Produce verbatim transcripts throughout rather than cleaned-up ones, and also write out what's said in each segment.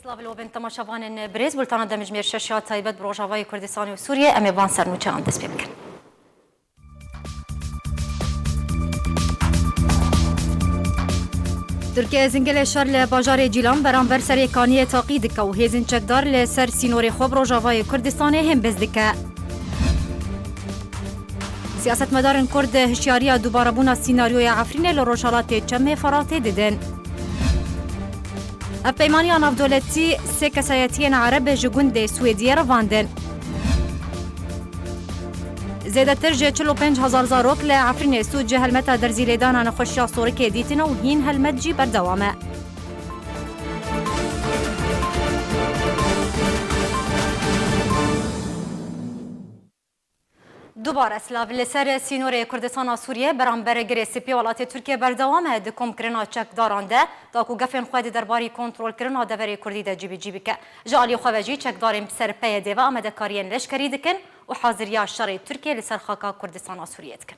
Silav li we bin temaşevanên birêz, bultana demjimêr şeş ya taybet bi Rojavayê Kurdistanê û Sûriyê, em ê van sernûçeyan dest pê bikin. Tirkiye zingilê şer li bajarê Cîlan beramber Serêkaniyê taqî dike û hêzên çekdar li ser sînorê xwe bi Rojavayê Kurdistanê hênbêz dike. Siyasetmedarên Kurd hişyariya dubarebûna sînaryoya Efrînê li rojhelatê Çemê Feratê didin. Hevpeymaniya navdewletî sê kesayetiyên Ereb ji gundê Swêdiyê revandin. Zêdetir ji çil û pênc hezar zarok li Efrînê sûc ji helmeta derzî lêdana nexweşiya sorikê dîtine û hîn helmet jî berdewam e. Dubare silav. Li ser sînorê Kurdistana Sûriyê beramber Girê Spî welatê Tirkiye berdewam e di komkirina çekdaran de, da ku gefên xwe di derbarî kontrolkirina deverê Kurdî de cîbicî bike. Ji alî xwe ve jî çekdarên bi ser P Y D ve amadekariyên leşkerî dikin û haziriya şerê Tirkiye li ser xaka Kurdistana Sûriyê dikin.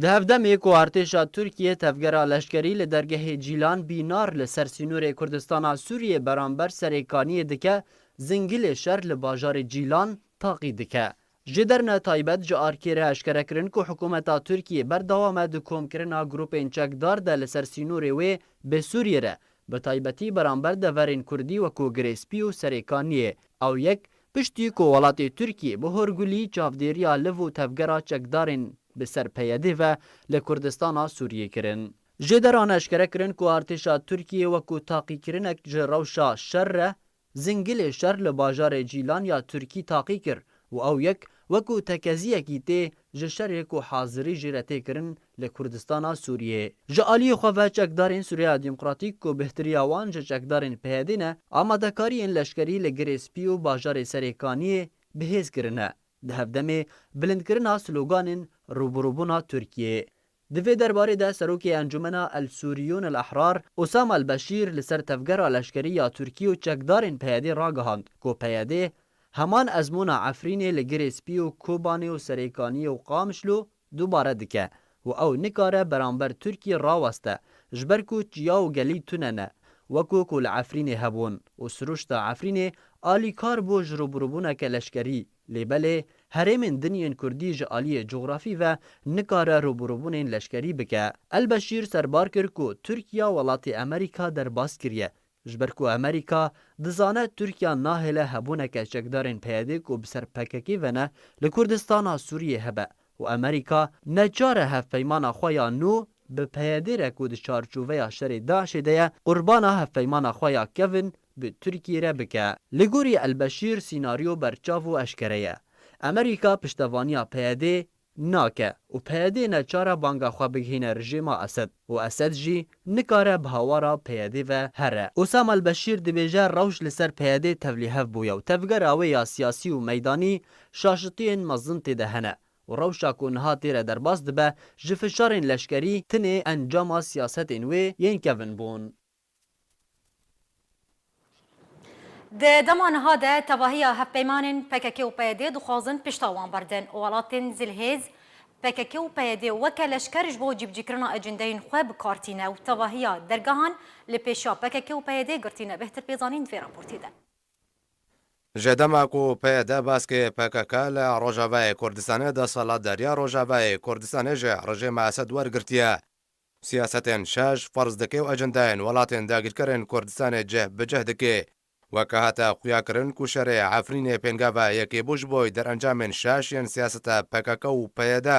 Di hevdemê ku artêşa Tirkiyê tevgera leşkerî li dergehê Cîlan Bînar li ser sînorê Kurdistana Sûriyê beramber Serêkaniyê dike, zingilê şer li bajarê Cîlan taqî dike. Ji derne taybet ji arkê re eşkere kirin ku hikûmeta Tirkiyê berdewam e di komkirina grûpên çekdar de li ser sînorê wê bi Sûriyê re, bi taybetî beramber deverên Kurdî wekû Girê Spî û Serêkaniyê. Ew yek, piştî ku welatê Tirkiyê bi horgulî çavdêriya liv û tevgera çekdarên bi ser P Y D ve li Kurdistana Sûriyê kirin. Jêderan eşkere kirin ku artêşa Tirkiyê wekû taqîkirinek ji rewşa şer re, zingilê şer li bajarê Cîlan ya Tirkî taqî kir û ew yek wekû tekeziyekî tê ji şerê ku hazirî jê re tê kirin li Kurdistana Sûriyê. Ji aliyê xwe ve çekdarên Sûriya Demokratîk ku bêhtiriya wan ji çekdarên P Y D ne, amadekariyên leşkerî li Girê Spî û bajarê Serêkaniyê bi hêz kirine. Di hevdemê bilindkirina sloganên rûbirûbûna Tirkiyê. Di vê derbarê de Serokê Encûmena El Sûriyûn El Ehrar, Osam El Beşîr, li ser tevgera leşkerî ya Tirkî û çekdarên P Y D ragihand ku P Y D heman ezmûna Efrînê li Girê Spî û Kobanê û Serêkaniyê û Qamişlo dubare dike û ew nikare beramber Tirkiyê raweste, ji ber ku çiya û gelî tune ne, wekû ku li Efrînê hebûn û siruşta Efrînê alîkar bû ji rûbirûbûneke leşkerî. Lê belê herêmên din yên Kurdî ji aliyê cografî ve nikare rûbirûbûnên leşkerî bike. El Beşîr serbar kir ku Tirkiya welatê Amerîka derbas kiriye, ji ber ku Amerîka dizane Tirkiya nahêle hebûneke çekdarên P Y D ku bi ser P K K ve ne li Kurdistana Sûriyê hebe û Amerîka neçar e hevpeymana xwe ya nû bi P Y D re ku di çarçoveya şerê DAIŞê de ye, qurbana hevpeymana xwe ya kevin bi Tirkiyê re bike. Li gorî El Beşîr, sînaryo berçav û eşkere ye. Amerîka piştevaniya P Y D nake û P Y D neçar e banga xwe bigihîne rejîma Esed û Esed jî nikare bi hawara P Y D ve here. Osam El Beşîr dibêje, rewş li ser P Y D tevlîhev bûye û tevgera wê ya siyasî û meydanî şaşitiyên mezin tê de hene û rewşa ku niha tê re derbas dibe, ji fişarên leşkerî tinê encama siyasetên wê yên kevin bûn. Di dema niha de tevahiya hevpeymanên P K K û P Y D dixwazin pişta wan berdin û welatên zilhêz P K K û P Y D weke leşker ji bo cîbicîkirina ecindeyên xwe bi kar tîne û tevahiya dergehan li pêşiya P K K û P Y D girtî ne. Bêhtir pê zanîn di vê raportê de. Ji dema ku P Y D baskê P K K li Rojavayê Kurdistanê desthilatdariya Rojavayê Kurdistanê ji rejîma Esed wergirtiye, siyasetên şaş ferz dike û ecendayên welatên dagîrkerên Kurdistanê cih bi cih dike. Weke hate xuyakirin ku şerê Efrînê pêngava yekê bû ji bo derencamên şaş yên siyaseta P K K û P Y D.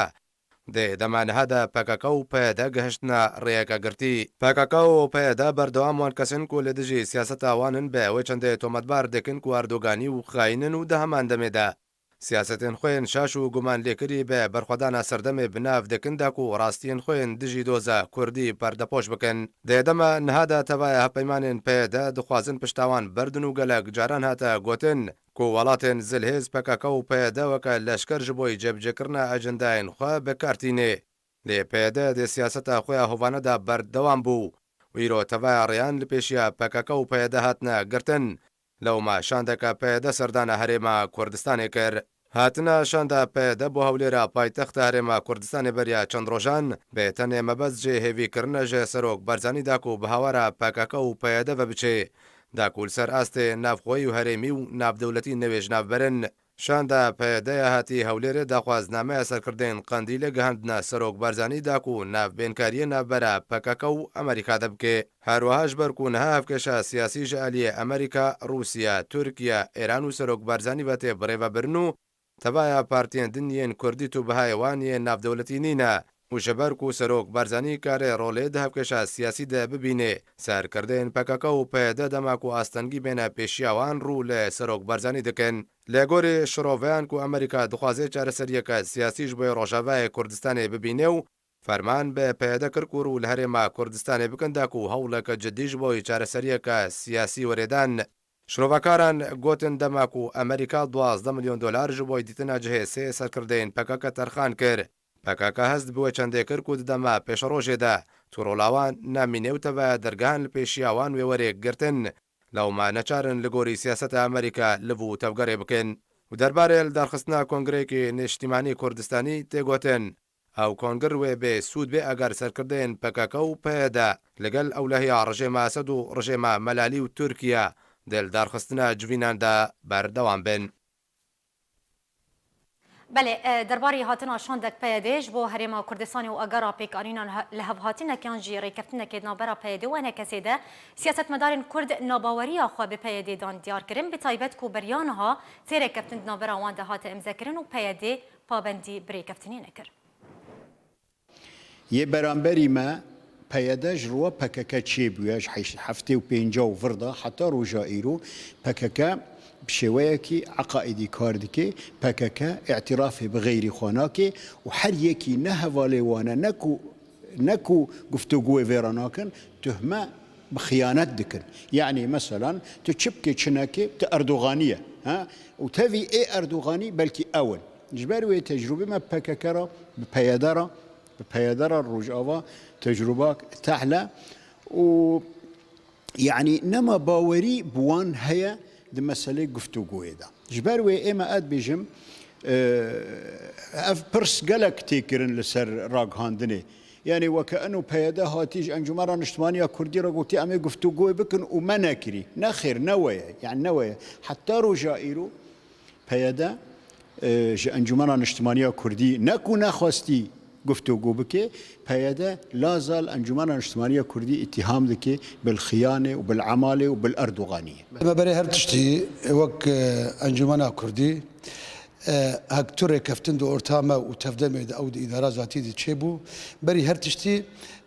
Di dema niha de P K K û P Y D gihiştine rêyeke girtî. P K K û P Y D berdewam wan kes in ku li dijî siyaseta wan in bi wê çendê tometbar dikin ku Erdoganî û xayîn in û di heman demê de siyasetên xwe yên şaş û gumanlêkirî bi berxwedana serdemê bi nav dikin da ku rastiyên xwe yên dijî doza Kurdî perdepoş bikin. Di dema niha de tevaya hevpeymanên P Y D dixwazin pişta wan berdin û gelek caran hate gotin ku welatên zilhêz P K K û P Y D weke leşker ji bo cebcekirina ecendayên xwe bi kar tînê. Lê P Y D di siyaseta xwe ya hovane de berdewam bû û îro tevaya rêyan li pêşiya P K K û P Y D hatine girtin. Lewma şandeke P Y D serdana herêma Kurdistanê kir. Hatina şanda P Y D bo hewlêra paytexta Herêma Kurdistanê beriya çend rojan, bê tenê mebest jê hêvîkirine ji Serok Barzanî da ku bi hawara P K K û P Y D ve biçê, da ku li ser astê navxweyî û herêmî û navdewletî newêjnavberin. Şanda P Y D ya hatî Hewlêrê daxwaznameya serkirdeyên Qendîlê gihandine Serok Barzanî da ku navbênkariyê navbera P K K û Amerîka de bike. Her wiha ji ber ku niha hevkêşa siyasî ji aliyê Amerîka, Rûsya, Tirkiye, Îran û Serok Barzanî ve tê birêvebirin û tevaya partiyên din yên Kurdî tu bihayê wan yên navdewletî nîne û ji ber ku Serok Barzanî karê rolê di hevkêşa siyasî de bibînê, serkirdeyên P K K û P Y D dema ku astengî bêne pêşiya wan rû li Serok Barzanî dikin. Li gorî şiroveyan ku Amerîka dixwaze çareseriyeke siyasî ji bo Rojavayê Kurdistanê bibîne û ferman bi P Y D kir ku rû li Herêma Kurdistanê bikin da ku hewleke cidî ji bo çareseriyeke siyasî were dan. Şirovekaran gotin dema ku Amerîka duwazdeh milyon dolar ji bo dîtina cihê sê serkirdeyên P K K terxan kir. P K K hest bi wê çendê kir ku di dema pêşerojê de tu rola wan nemîne û tevaya dergehan li pêşiya wan wê were girtin. Lewma neçar in li gorî siyaseta Amerîka liv û tevgerê bikin. Û derbarê li darxistina Kongreyekî Niştîmanî Kurdistanî tê gotin, ew kongir wê bê sûd bê eger serkirdeyên P K K û P Y D li gel ewlehiya rejêma Esed û rejêma Melalî û Tirkiye di li darxistina civînan de berdewam bin. Belê, e, derbarî hatina şandek P Y D ji bo Herêma Kurdistanê û agara pêkanîna li he-, li hevhatinekê yan jî rêkeftinekê di navbera P Y D û E N K S'ê de, siyasetmedarên Kurd nabaweriya xwe bi P Y D dan diyar kirin, bi taybet ku beriya niha sê rêkeftin di navbera wan de hate imzekirin û P Y D pabendî bi rêkeftinê nekir. Yê beramberî me P Y D ji riya P K K çêbûye, ji heşt-, heftê û pênca û vir de heta roja îro P K K bi şêweyekî eqaîdî kar dike, P K K îtirafê bi xeyrî xwe nake û her yekî ne hevalê wan e, ne ku, ne ku guftûgoyê vê re nakin, tuhme bi xiyanet dikin. Yanî meselan, tu çi bikê çi nekê, tu Erdoganî ye, ha? Û tevî ê Erdoganî belkî ew in. Ji ber wê tecrûbê me P K K re, bi P Y D re, bi P Y D re Rojava tecrûba tehle û, yanî, nema bawerî bi wan heye di meselê guftûgoyê de. Ji ber wê ê me ez dibêjim, e, ev pirs gelek tê kirin li ser ragihandinê. Yanî weke eno P Y D hatî ji Encûmena Niştimanî ya Kurdî re gotî, em ê guftûgoyê bikin û me nekirî. Nexêr, ne we ye. Yanî ne we ye. Heta roja îro P Y D, e, ji Encûmena Niştimanî ya Kurdî ne ku nexwestî guftûgo bike, P Y D laza li Encûmena Niştimanî ya Kurdî îtîham dike bil xiyanê û bil emalê û bil Erdoganiyê. Me berê her tiştî wek, e, Encûmena Kurdî, e, hek tu rêkeftin di orta me û tevdemê de ew di îdara zatî de çêbû. Berî her tiştî,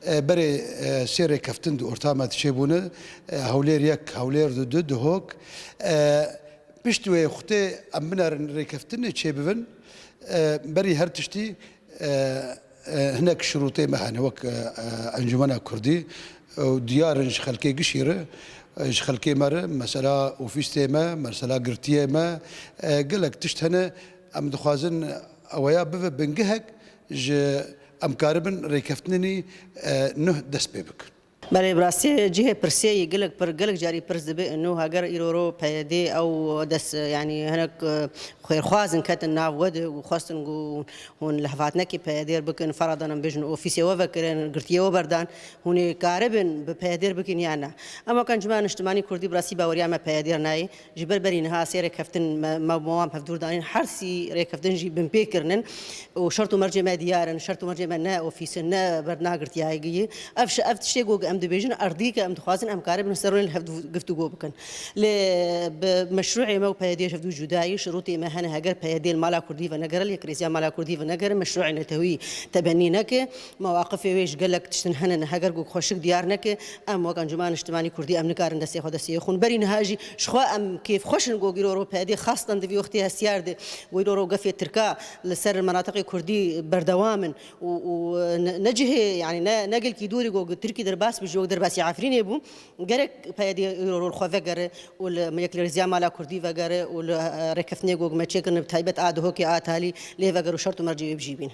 e, berê, e, sê rêkeftin di orta me de çêbûne, e, Hewlêr yek, Hewlêr du, du, Duhok. E, Pişt wê xutê em binerin rêkeftinê çêbibin, e, berî her tiştî, e, e, hinek şirûtê me hene wek, e, e, Encûmena Kurdî, e, û diyar in ji xelkê gişî re, e, ji xelkê me re, mesela ofîsê me, mesela girtiyê me, e, gelek tişt hene, em dixwazin eweya bibe bingehek ji em karibin rêkeftinê, e, nuh dest pê bikin. Belê, bi rastî cihê pirsê yî gelek pir, gelek carî pirs dibe, ino heger îro ro P Y D ew dest, yanî hinek, e, xêrxwazin ketin nav we de û xwestin ku hûn lihevhatinekê P Y D re bikin, feradanin bêjin ofîsê we vekirin, girtiyê we berdan, hûn ê karibin bi P Y D re bikin yan na. Em wek Encûmena Niştimanî Kurdî bi rastî baweriya me P Y D re nayê. Ji ber berî niha sê rêkeftin me, me, me wan hevdûr danîn. Her sî rêkeftin jî binpê kirinin û şert û mercê me diyar in. Şert û mercê me ne ofîs in, ne bernagirtiyayê ye. Ev şi-, ev tiştê ku em dibêjin, erdî ke em dixwazin em karibin ser rûnê li hev guftûgo bikin. Lê bi meşrûê me û P Y D ji hevdû cuda ye. Şirûtê me hene, heger P Y D li mala Kurdî venegere, li yekrêziya mala Kurdî venegere, meşrûê netewî tebennî neke, mewaqifê wê ji gelek tiştin hene, heger ku xweşik diyar neke, em wek Encûmena Niştimanî Kurdî em nikarin destê xwe destê xwe. Berî niha jî ji xwe em kêfxweş in ku îro ro P Y D xastan di vî wextê hestiyar de ku îro ro gefê tirka li ser menatiqê Kurdî berdewam in û, û ne, ne cihê, yanî ne, ne gelkî dûrî ku Tirkî derbas bi ji wek derbasî Efrînê bû. Gerek P Y D îro ro li xwe vegere û li yekrêziya mala Kurdî vegere û li, e, rêkeftinê ku me çêkirin bi taybet a Duhokê a talî lê vegere û şert û mercê wê bijî bîne.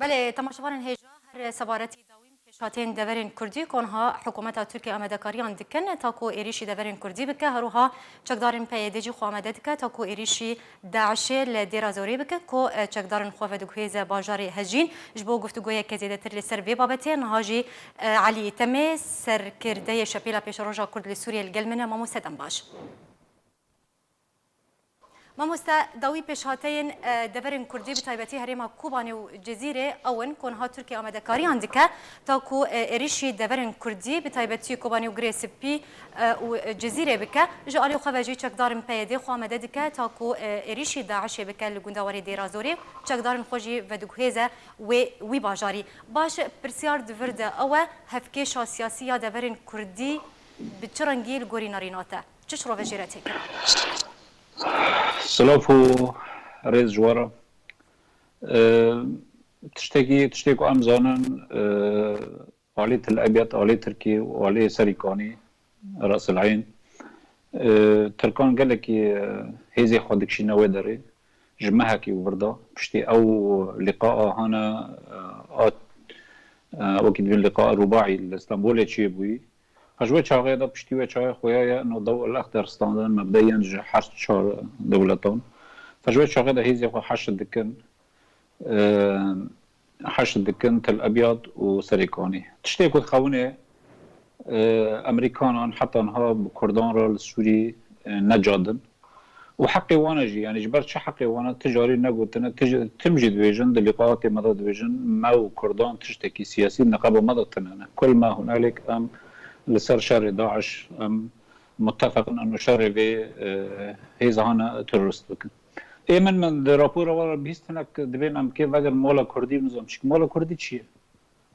Belê, temaşevanên hêja, her sebaretî dawî Pêşhateyên deverên Kurdî ku niha hikûmeta Tirkiyê amadekariyan dikin ta ku êrîşî deverên Kurdî bike, her wiha çekdarên P Y D jî xwe amade dike ta ku êrîşî DAIŞê li Dêra Zorê bike ku, e, çekdarên xwe vediguhêze bajarê Hejîn. Ji bo guftûgoyeke zêdetir li ser vê babetê niha jî, e, Elî Îtemê, serkirdeyê Şepêla Pêşeroja Kurd li Sûriyê li gel min e. Mamoste, dem baş. Mamoste, dawî pêşhateyên, e, deverên Kurdî, bi taybetî herêma Kobanê û Cizîrê, ew in ku niha Tirkiye amadekariyan dike ta ku, e, êrîşî deverên Kurdî, bi taybetî Kobanê û Girê Spî, e, û, e, Cizîrê bike. Ji alî xwe ve jî çekdarên P Y D xwe amade dike ta ku, e, êrîşî DAIŞê bike li gundewarê Dêra Zorê. Çekdarên xwe jî vediguhêze wê, wî bajarî. Baş e, pirsiyar di vir de ew e, hevkêşa siyasî ya deverên Kurdî bi çi rengî li gorî nerîna te? Çi şirove jê re tê kirin? Silav û rêz ji we re. E, tiştekî, tiştê ku em zanin, e, alî Til Ebyad, alî Tirkî û alî Serîkanî, Ras El Eyn, e, Tirkan gelekî, e, hêzê xwe dikişîne wê derê. Ji mehekî û vir de, piştî ew lîqaa hane, e, a, e, wekî dibên lîqaa Rûbaî li Stenbolê çêbûyî. Ji wê çaxê de piştî wê çaxê xuya ye, no dew el exder standin, mebdeyen ji her çar dewletan. Ji wê çaxê de hêzê xwe heşt dikin, e, heşt dikin Til Ebyad û Serêkanî. Tiştê ku dixewinê, e, Emerîkanan heta niha bi Kurdan re li Sûrî, e, necadin. Û heqê wan e jî, yanî ji ber çi heqê wan e, ti carî negotine, ti ji-, tim jî dibêjin, di lîqatê me de dibêjin, me û Kurdan tiştekî siyasî di neqeba me de tune ne. Kul me hunalek em li ser şerê DAIŞ, em muttefeqin eno şerê vê, e, hêzana terorist bikin. Ê min, min di rapora we re bihîst hinek dibên em kê vegerin mala Kurdî û nizam çik. Mala Kurdî çi ye?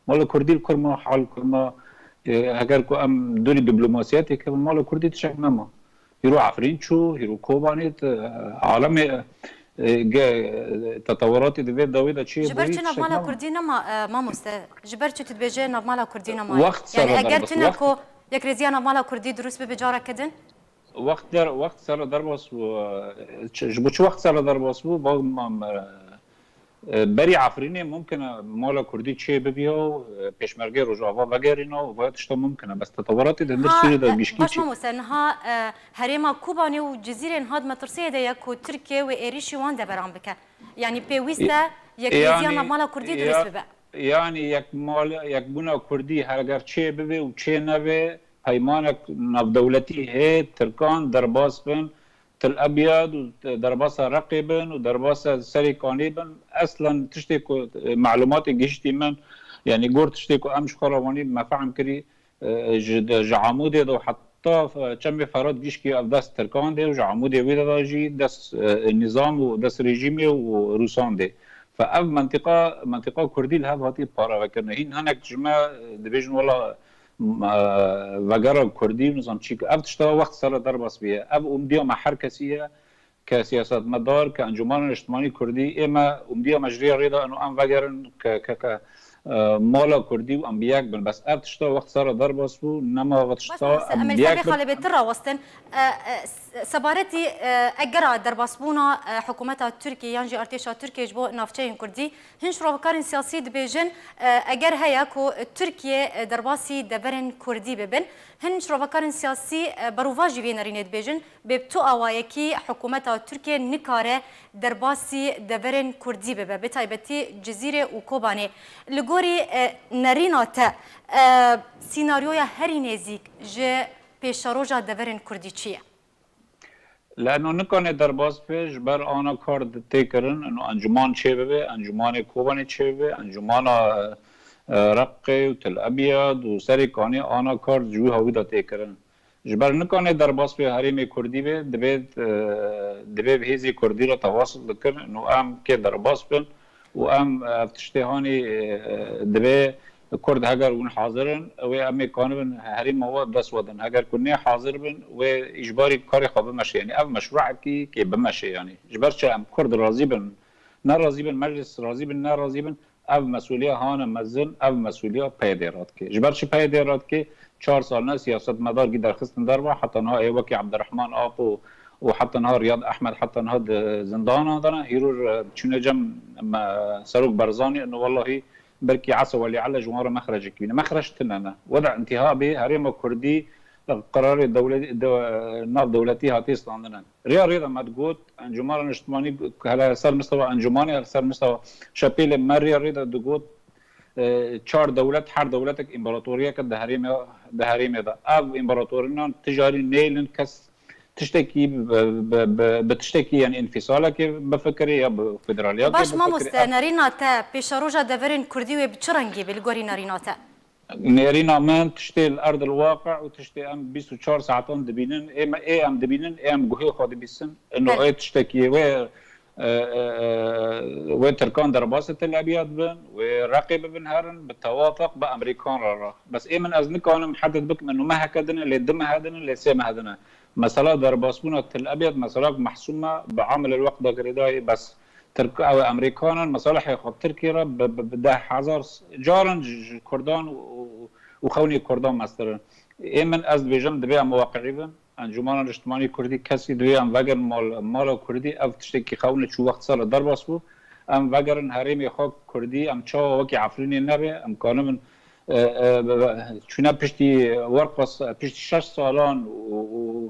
Mala Kurdî li kurma, hal kurma, e, heger ku em dûrî diplomasiyetê kevin, mala Kurdî tişek nema. Hîro Efrîn çû, hîro Kobanê, e, alemê, e, ge-, teteweratê di vê dawî de çi Ji ber bûyî, çi tişek navmala nema. Kurdî nema, e, mamoste? Ji ber çi tu dibêje navmala Kurdî nema? Wext Yani sere eger derbas, tune wext ku yekrêziya navmala Kurdî dirust bibe careke din? Wext der, wext sere derbas bû, e, çi, ji bo çi wext sere derbas bû? Ba, ma, me, e, berî Efrînê mumkin e mala Kurdî çê bibiya û, e, pêşmergê Rojava vegerîna û vaya tişta mumkin e. Bes teteweratê di hundir Ha, Sûriyê de e, gişkî baş çi? Mamoste, niha, e, herêma Kobanê û Cizîrê niha di metirsiyê de ye ku Tirkiye wê êrîşî wan deveran bike. Yanî pêwîst e E, yekrêziya yanî, navmala Kurdî ya, dirust bibe. Yanî yekmal-, yekbûna Kurdî heger çê bibe û çê nebe, peymanek navdewletî hê Tirkan derbas bin, Til Ebyad û derbasa Reqê bin û derbasa Serê Kanê bin. Eslen tiştê ku, e, malûmatê gihiştî min, yanî gor tiştê ku em ji xwe re wanî me fehm kirî, e, ji, de, ji Amûdê de û heta F-, çemê Ferat gişkî ev dest Tirkan de û ji Amûdê wî de da jî dest, e, nîzam û dest rejîmê û Rûsan de. Fe ev mentiqa, mentiqa Kurdî li hev hatî paravekirin. Hîn hinek ji me, e, dibêjin wela, m-, e, vegera Kurdî û nizam çî. Ev tişta wext sere derbas bûye. Ev umdiya me her kesî ye, ke siyasetmedar, ke Encûmena Niştimanî Kurdî, ê me umdiya me ji rê rê de eno em vegerin ke, ke, ke, e, mala Kurdî û em bi yek bin. Bes ev tişta wext sere derbas bû, nema ev Baş tişta mamoste, em em li ser yek vê bin. Xalê bêtir rawestin. E, e, s-, sebaretî, e, egera derbasbûna, e, hikûmeta Tirkiyê yan jî artêşa Tirkiyê ji bo navçeyên Kurdî, hin şirovekarên siyasî dibêjin, e, eger heye ku Tirkiye, e, derbasî deverên Kurdî bibin, hin şirovekarên siyasî, e, berovajî vê nerînê dibêjin, bê bi tu awayekî hikûmeta Tirkiye nikare derbasî deverên Kurdî bibe, bi taybetî Cizîrê û Kobanê. Li gorî, e, nerîna te, e, sînaryoya herî nêzîk ji pêşeroja deverên Kurdî çi ye? Li eno nikane derbas be, ji ber ana kar di tê kirin, eno encûman çê bibe, encûmanê Kobanê çê bibe, encûmana, e, e, Reqê û Til Ebyad û Serê Kanê ana kar ji wî hawî de tê kirin. Ji ber nikane derbas be herêmê Kurdî be, divê, e, divê bi hêzê Kurdî re tewasul dikin û em kê derbas bin û em, e, ev tiştê hanî, e, divê Kurd heger hûn hazir in, wê em ê kanibin herêma we dest we din. Heger ku nê hazir bin, wê îcbarî karê xwe bimeşe. Yanî ev meşruekî kê bimeşe yanî. Ji ber çi em Kurd razî bin, nerazî bin, meclis razî bin, nerazî bin, ev mesûliya hane mezin, ev mesûliya P Y D radikê. Ji ber çi P Y D radikê? Çar sal ne siyasetmedar gî derxistin derva, heta niha ê wekî Abdurrahman Apo û heta niha Riyad Ahmed heta niha di zindana de ne. Hîrûr, e, çûne cem me, Serok Barzanî, ino wellahî Belkî esa Welî Ele ji wan re mexrecekî bîne. Mexrec tune ne. Weda întihabê herêma Kurdî, e, qirarê dewle-, de-, nav dewletî hatiye standine. Riya rê de me digot, Encûmena Niştimanî, hele ser mistewa encûmanê, hele ser mistewa şepêlê me riya rê de digot, e, çar dewlet, her dewletek împaratoriyeke di herêmê, di herêmê de. Ev împaratorînan tijarî nêlin kes tiştekî bi, bi, bi, bi tiştekî, yani înfîsalekê bifikirê ya bi federaliyatê Baş bifikirê. Mamoste, Ev nerîna te pêşeroja deverên Kurdî wê bi çi rengî be li gorî nerîna te? Nêrîna min tiştê li erdil waqi û tiştê em bîst û çar saetan dibînin, ê me, ê em dibînin, ê em guhê xwe dibîsin. Ino Belê. Ê tiştekî wê, e, e, e, wê Tirkan derbasê Tel Ebiyad bin, wê Reqê bibin herin, bi tewafiq bi Amerîkan re re. Bes ê min ez nikanim hedid bikim, ino me heke dine, lê di mehe dine, lê sê mehe dine. Mesela derbasbûna Tel Ebiyad, mesela mehsûm me bi amil el weqt de girêdayî, bes Tirk, ew Amerîkanan meselehê xwe Tirkiyê re bi, bi, bi deh hezar caran ji, ji Kurdan û, û, û xewnî Kurdan mestir in. Ê min ez dibêjim, divê em waqiî bin. Encûmena Niştimanî Kurdî kesî divê em vegerin mal, mala Kurdî. Ev tiştekî xewne çû wext sala derbas bû. Em vegerin herêmê xwe Kurdî, em çawa wekî Efrînê nebe, em kanibin, e, e, çûne piştî werqas, piştî şeş salan û, û,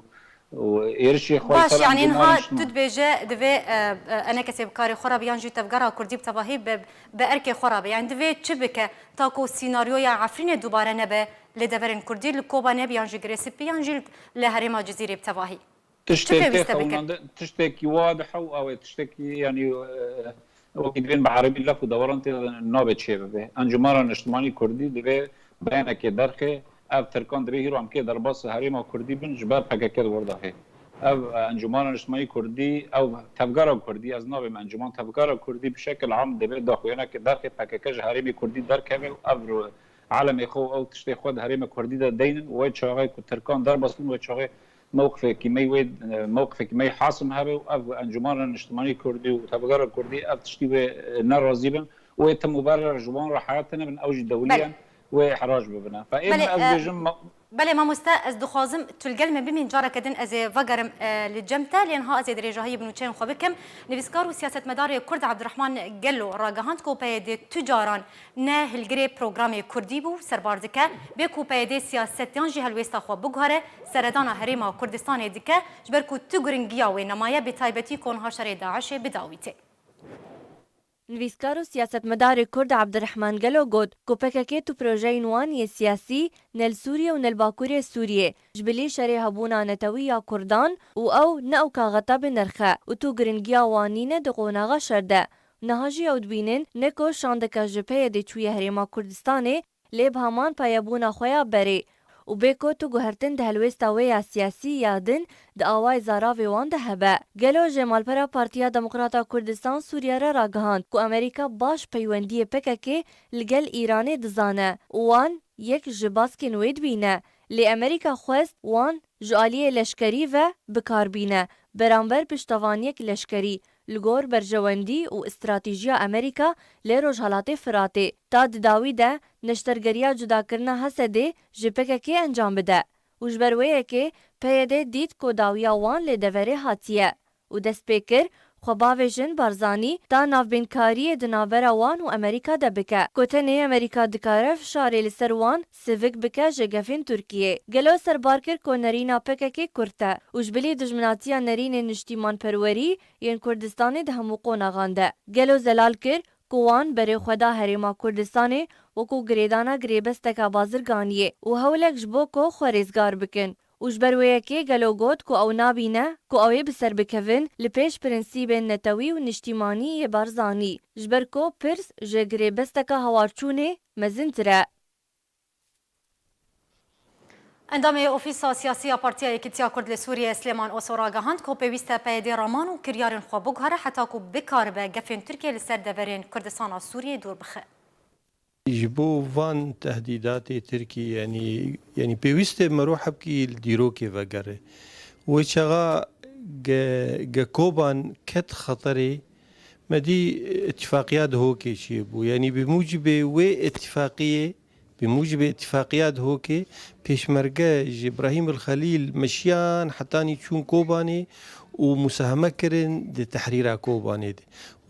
û êrişê xwe li Baş, ser yanî Encûmena niha Niştiman. Tu dibêje divê, e, e, enekesê bi karê xwe re be yan jî tevgera Kurdî bi tevahî bi, bi erkê xwe re be. Yanî divê çi bike ta ku sînaryoya Efrînê dubare nebe, lê deverên Kurdî li Kobanê be yan jî Girê Spî yan jî li herêma Cizîrê bi tevahî? Çi Tiştê tê pêwîst e bikin? Xewnandin, tiştekî wadihe û ew ê tiştekî, yanî, e, wekî divên bi erebî lef û dewaran tê de nabe çêbibe. Encûmena Niştimanî Kurdî divê beyanekê derxê, ev Tirkan divê hîro em kê derbas herêma Kurdî bin, ji ber P K K di wir de hê. Ev, e, Encûmena Niştimanî Kurdî, ew tevgera Kurdî, ez nabêm encûman, tevgera Kurdî bi şekil am divê daxuyanekê derxê, P K K ji herêmê Kurdî derkeve û ev ro-, alemê xwe û ew tiştê xwe di herêmê Kurdî de deynin û wê çaxê ku Tirkan derbas bin, wê çaxê mewqifekî me wê, e, mewqifekî me hasim hebe û ev Encûmena Niştimanî Kurdî û tevgera Kurdî ev tiştî wê, e, nerazî bin û wê tim û ber re ji wan re heyat nebin, ew jî Belê. Dewliyan wê ihrac bibine. Fe ê Belê, min ez e, bêjim ma- Belê mamoste, ez dixwazim tu li gel me bimîn, careke din ez ê vegerim, e, li cem te, lê niha ez ê dirêjahiyê bi nûçeyên xwe bikim. Nivîskar û siyasetmedarê Kurd Abdurrahman Gelo ragihand ku P Y D tu caran ne hilgirê programê Kurdî bû, serbar dike, bê ku P Y D siyaset yan jî helwêsta xwe biguhere, seredana Herêma Kurdistanê dike, ji ber ku tu giringiya wê nemaye, bi taybetî ku niha şerê DAIŞê bi dawî tê. Nivîskar û siyasetmedarê Kurd Abdurrahman Gelo got ku P K K tu projeyên wan yê siyasî ne li Sûriye û ne li Bakurê Sûriyê ji bilî şerê hebûna netewî ya Kurdan û ew ne ew kaxeta bi nirx e û tu giringiya wan nîne di qonaxa şer de. Niha jî ew dibînin ne ku şandeke ji P Y D çûye Herêma Kurdistanê, lê bi heman peyebûna xwe ya berê û bê ku tu guhertin di helwêsta wê ya siyasî ya din di awayê zaravê wan de hebe. Gelo jê malpera Partiya Demokrata Kurdistan Sûriye re ragihand ku Amerîka baş peywendiyê P K K li gel Îranê dizane û wan yek ji baskên wê dibîne. Lê Amerîka xwest wan ji aliyê leşkerî ve bi kar bîne beramber piştevaniyek leşkerî li gor berjewendî û stratejiya Amerîka li Rojhelatê Firatê, ta di dawî de neştergeriya cudakirina Hesedê ji P K K encam bide û ji ber wê yekê P Y D dît ku dawiya wan li deverê hatiye û dest pê kir xwe bavêjin Barzanî ta navbênkariyê di navbera wan û Amerîka de bike, ku tenê Amerîka dikare fişarê li ser wan sivik bike ji gefên Tirkiyê. Gelo serbar kir ku nerîna P K K kurt e û ji bilî dijminatiya nerînên niştîmanperwerî yên Kurdistanê di hemû qonaxan de. Gelo zelal kir ku wan berê xwe da Herêma Kurdistanê wekû girêdana girêbesteke bazirganiyê û hewlek ji bo ku xwe rêzgar bikin. Û ji ber wê yekê Gelo got ku ew nabîne ku ew ê bi ser bikevin li pêş prensîbên netewî û niştîmanî yê Barzanî, ji ber ku pirs ji girêbesteke hawarçûnê mezintir e. Endamê Ofîsa Siyasî ya Partiya Yekîtiya Kurd li Sûriyê Silêman Oso ragihand ku pêwîst e P Y D raman û kiryarên xwe biguhere heta ku bikaribe gefên Tirkiyê li ser deverên Kurdistana Sûriyê dûr bixe. Ji bo van tehdîdatê Tirkî, yanî, yanî pêwîst e merû hebkî li dîrokê vegere. Wê çaxa ge, ge Koban ket xeterê, me dî îtifaqiya Dihokê çêbû. Yanî bi mucibê wê îtifaqiyê, bi mucibê îtifaqiya Dihokê, pêşmerge ji Îbrahîm el Xelîl meşiyan hetanî çûn Kobanê û musaheme kirin di tehrîra Kobanê de.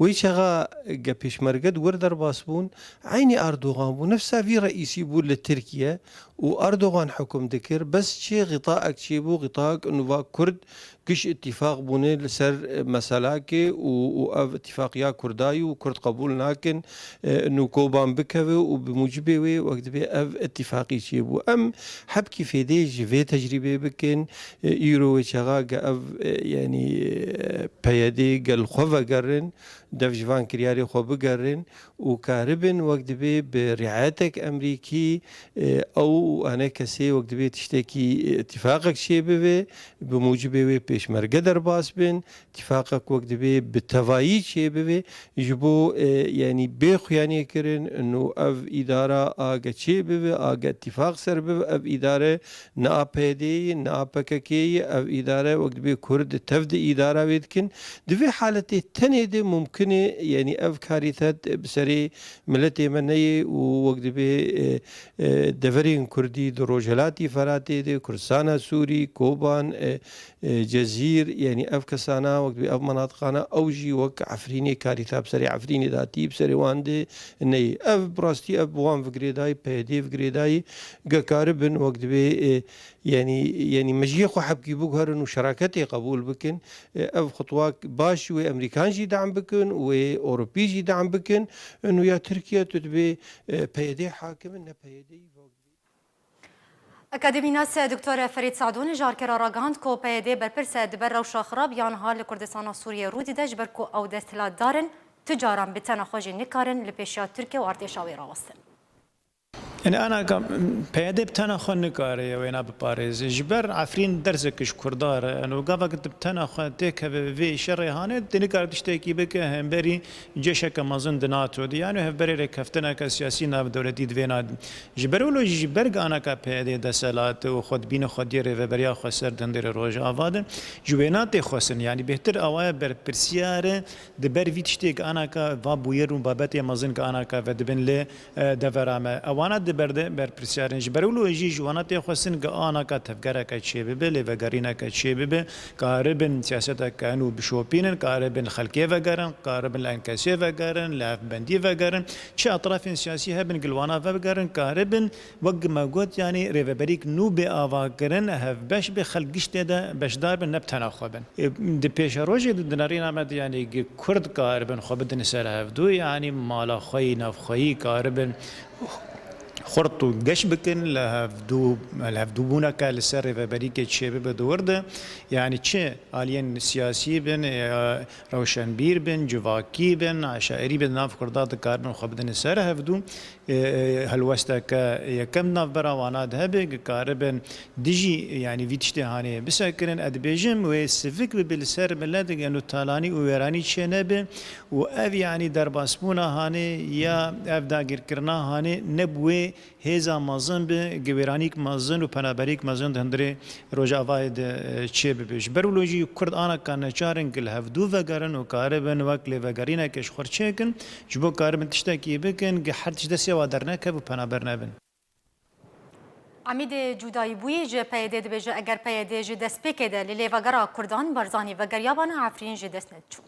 Wê çaxa ge pêşmerge di wir derbas bûn, eynî Erdogan bû, nefsa vî reîsî bû li Tirkiye û Erdogan hukm dikir, bes çê xitaek çêbû, xitaek û va Kurd giş îtîfaq bûne li ser, e, meselakê û, û ev îtîfaqiya Kurdayî û Kurd qebûl nakin, e, nû Koban bikeve û bi mucibê wê wek dibê ev îtîfaqî çêbû. Em hebkî fêdê ji vê tecrîbê bikin, e, îro wê çaxa ge ev, e, yanî, e, P Y D gel xwe vegerin, dev ji van kiryarê xwe bigerin û karibin wek dibê bi riayetek Emerîkî, e, ew û ane kesê wek dibê tiştekî, e, îtîfaqek çêbibe, bi mucibê wê pêşmerge derbas bin, îtîfaqek wek dibê bi tevayî çêbibe, ji bo, e, yanî bê xuyaniyê kirin, û ev îdara a ge çêbibe, a ge îtîfaq ser bibe, ev îdare ne a P Y D'ê ye, ne a P K K'ê ye, ev îdare wek dibê Kurd tev di îdara wê dikin. Di vê haletê tenê de mumkin e, yanî ev karîtet bi serê miletê me neyê û wek dibê, e, e, deverên Kurdî di Rojhelatî Feratê de, Kurdistana Sûrî, Koban, e, e, Cezîr, yanî ev kesana wek dibê ev menatiqana ew jî wek Efrînê karîta bi serê Efrînê datî, bi serê wan de neyê. Ev bi rastî ev bi wan vigirêdayî, P Y D vigirêdayî, ge karibin wek dibê, e, Yanî, yanî mejiyê xwe hebkî biguherin û şeraketê qebûl bikin. E, ev xutwak baş wê Emerîkan jî dam bikin, wê Ewropî jî dam bikin. Û ya Tirkiye tu dibê, e, P Y D hakim in, ne P Y D. Akademînas Doktor Ferîd Sadûn ji Arkerê ragihand ku P Y D berpirs e di ber rewşa xirab ya niha li Kurdistana Sûriyê rû dide, ji ber ku ew desthilatdar in, tu caran bi tena xwe jî nikarin li pêşiya Tirkiye û artêşa wê rawestin. Yani anaka P Y D bi tena xwe nikare wêna biparêze. Ji ber Efrîn derzek ji Kurda re, yani û gava ku tu bi tena xwe têkeve vê şerê hanê, tu nikare tiştekî bike hemberî cêşeke mezin di NATO de. Yani hevberê rêkeftineke siyasî navdewletî di vêna de. Ji ber wilo jî ji ber anaka P Y D desthilat û xwe dibîne xwediyê rêveberiya xweser di hundirê Rojava de, ji wêna tê xwestin. Yani bêhtir awaya berpirsiyar e, di ber vî tiştê anaka va bûyer û babetê mezin anaka vedibin lê e, devera me. Ewana di berde berpirsiyar in. Ji ber wilo jî ji wana tê xwestin ge anaka tevgereke çêbibe, lêvegerîneke çêbibe, karibin siyaseteke nû bişopînin, karibin xelkê vegerin, karibin li enkesê vegerin, li hevbendî vegerin. Çi etrafên siyasî hebin, gilwana vegerin, karibin, wek me got, yanî rêveberîk nû bê avakirin, hevbeş bê, xelk giştê de beşdar bin, ne bi tena xwe bin. E, di pêşerojê de di nerîna me de, yanî, gi Kurd karibin xwe bidin ser hevdû, yanî mala xwe yî navxweyî karibin xurt û geş bikin, li hevdû, li hevdûbûneke li ser rêveberîkê çêbibe di wir de, yanî çi aliyên siyasî bin, e, rewşenbîr bin, civakî bin, eşairî bin, nav Kurda dikaribin xwe bidin ser hevdû. E, e, helwesteke yekem navbera wana de hebe, ki karibin dijî, yanî vî tiştê hanê bisekirin, ez dibêjim, wê sivik bibe li ser milet, geno talanî û wêranî çê nebe û ev, yanî derbasbûna hanê ya ev dagirkirina hanê ne bi wê hêza mezin bi, gi wêranîk mezin û penaberîk mezin di hundirê Rojavayê de, e, çê bibe. Ji ber wilo jî Kurd anaka neçar in ku li hevdû vegerin û karibin wek lêvegerîneke ji xwe çêkin, ji bo karibin tiştekî bikin, ku her tişt destê wa dernekeve û penaber nebin. Emîdê Cûdayîbûyî ji P Y D dibêje, eger P Y D ji destpêkê de li lêvegera Kurdan Barzanî vegeriyabana, Efrîn ji dest nediçû.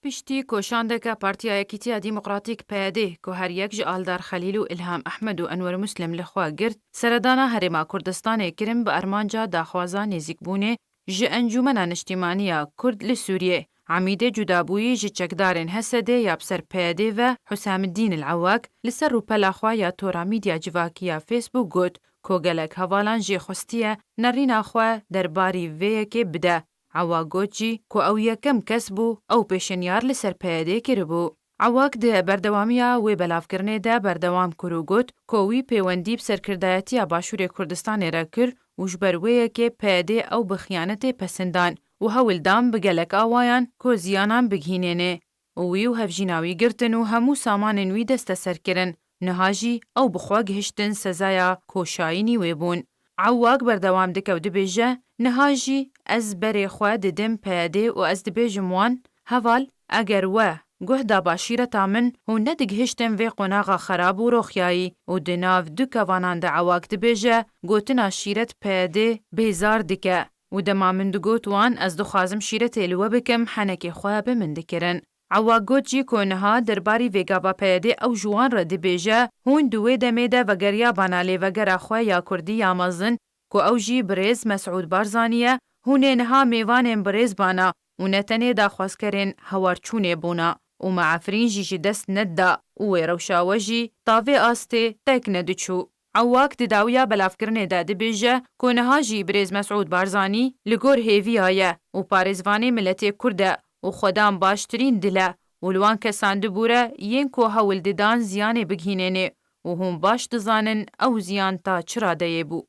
Piştî koşandeke Partiya Yekîtiya Demokratîk, P Y D, ku her yek ji Aldar Xelîl û Îlham Ehmed û Enwer Muslim li xwe girt, seredana Herêma Kurdistanê kirin bi armanca daxwaza nêzîkbûnê ji Encûmena Niştîmanî ya Kurd li Sûriyê. Emîdê Cûdabûyî ji çekdarên H S D ya bi ser P Y D ve Husamiddîn El Ewak li ser rûpela xwe ya tora mîdya civakî ya Facebook got ku gelek hevalan jê xwestiye nerîna xwe derbarî vê yekê bide. Ewak got jî ku ew yekem kes bû ew pêşinyar li ser P Y D kiribû. Ewak di berdewamiya wê belavkirinê de berdewam kir û got ku wî pêwendî bi serkirdayetiya Başûrê Kurdistanê re kir û ji ber wê yekê P Y D ew bi xiyanetê pesindan û hewl dan bi gelek awayan ku ziyanan bigihînêne. Û wî û hevjîna wî girtin û hemû samanên wî desteser kirin. Niha jî ew bi xwe gihiştin sezaya ku şayînî wê bûn. Ewak berdewam dike û dibêje, niha jî ez berê xwe didim P Y D û ez dibêjim wan, heval, eger we guh daba şîreta min, hûn nedigihiştin vê qonaxa xerab û roxyayî. Û di nav du kevanan de Ewak dibêje, gotina şîret P Y D bêzar dike. Û dema min digot wan, ez dixwazim şîretê li we bikim, henekê xwe bi min dikirin. Ewak got jî ku niha derbarî vê gava P Y D ew ji wan re dibêje, hûn di wê demê de vegeriyabana lê vegera xwe ya Kurdî ya mezin ku ew jî birêz Mesûd Barzanî ye, hûn ê niha mêvanên birêz bana û ne tenê daxwazkerên hewarçûnê bûna û me Efrîn jî ji dest nedida û wê rewşa we jî ta vê astê tek nediçû. Ewak di dawiya belavkirinê de dibêje ku niha jî birêz Mesûd Barzanî li gor hêviya ye û parêzvanê miletê Kurd e û xwedan baştirîn dil e û li wan kesan dibûre yên ku hewl didan ziyanê bigihînênê û hûn baş dizanin ew ziyan ta çi radeyê bû.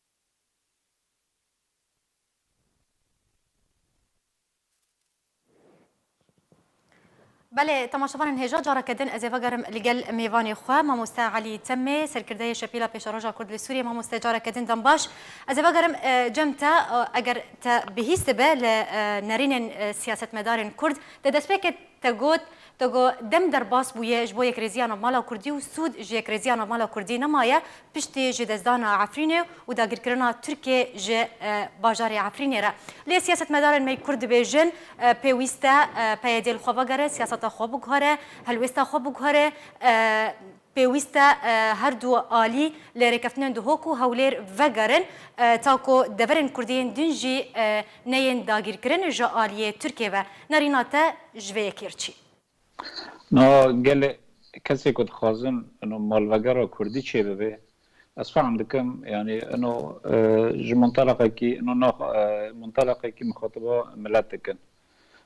Belê, temaşevanên hêja, careke din ez ê vegerim li gel mêvanê xwe, Mamoste Elî Temê, serkirdeyê Şepîla Pêşeroja Kurd li Sûriyê. Mamoste, careke din dem baş. Ez ê vegerim, e, cem te, e, eger te bihîstibe li, e, nerînên, e, siyasetmedarên Kurd, te destpêkê te got, te got, dem derbas bûye ji bo yekrêziya navmala Kurdî û sûd ji yekrêziya navmala Kurdî nemaye, piştî ji destdana Efrînê û dagirkirina Tirkiyê ji, e, bajarê Efrînê re. Lê siyasetmedarên me Kurd dibêjin, e, pêwîst e, e, P Y D li xwe vegere, siyaseta xwe biguhere, helwêsta xwe biguhere, e, pêwîst e, e, her du alî li rêkeftinên Duhok û Hewlêr vegerin, e, ta ku deverên Kurdî yên din jî, e, neyên dagîrkirin ji aliyê Tirkiyê ve. Nerîna te ji vê yekê re çi? Na gelê kesê ku dixwazin ino malvegera Kurdî çêbibe, ez fehm dikim, yanî ino, e, ji muntelaqekî, ino nax-, e, muntelaqekî mixatiba milet dikin.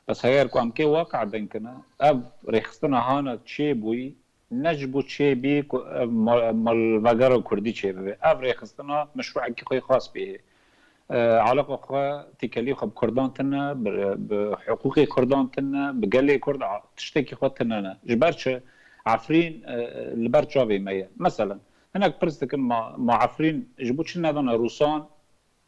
Bes heger ku em kê waqe bin kine, ev rêxistina hana çêbûyî ne ji bo çêbî ku ev mal-, malvegera Kurdî çêbibe. Ev rêxistina meşruekî xwe xas bihê. E, alaqa xwe, têkelî xwe bi Kurdan tune, bi, bi hiqûqê Kurdan tune, bi gelê Kurd, a, tiştekî xwe tune ne. Ji ber çi? Efrîn, e, li ber çavê me ye. Meselen, hinek pirs dikin, ma, ma Efrîn ji bo çi nedane Rûsan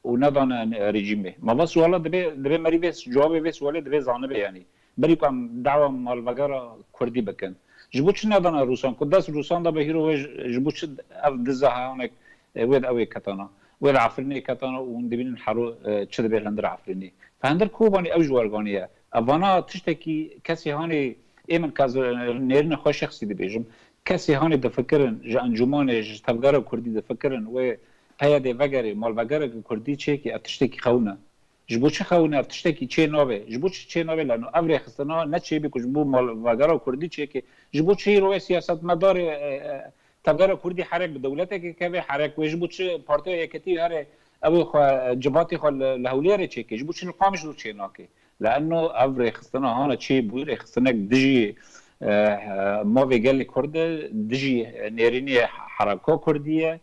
û nedane rejîmê? Ma va suala dibê, dibê merî vê, cewabê vê sualê dibê zanibe, yanî. Berî ku em dawa malvegera Kurdî bikin. Ji bo çi nedane Rûsan? Ku dest Rûsan de be hîro wê ji, ji bo çi ev diza heyanek, e, wê de ew ê ketana. Wê de Efrînê ketana û hûn dibînin hero, e, çi dibe li hundir Efrînê. Fe hundir Kobanî ew ji werganî ye. Ev vana tiştekî kesê hanê ê min, ka ez, e, nêrîna xwe şexsî dibêjim. Kesê hanê difikirin, ji encûmanê, ji tevgera Kurdî difikirin, wê P Y D vegerê, malvegereke Kurdî çêkê, ev tiştekî xewn e. Ji bo çi xewin ev tiştekî çê nabe? Ji bo çi çê nabe? Lano ev rêxistina ne çêbî ku ji bo malvegera Kurdî çêke. Ji bo çi îro wê siyasetmedarê, e, e, tevgera Kurdî herek bi dewletekê keve herek wê? Ji bo çi Partiya Yeketî here ew ê xwe, e, civatê xwe li, li Hewlêrê çêke? Ji bo çi li Qamişlo çê nake? Leano ev rêxistina hana çêbûyî rêxistinek dijî, e, e, mavê gelê Kurd e, dijî nêrînê hereka Kurdî ye.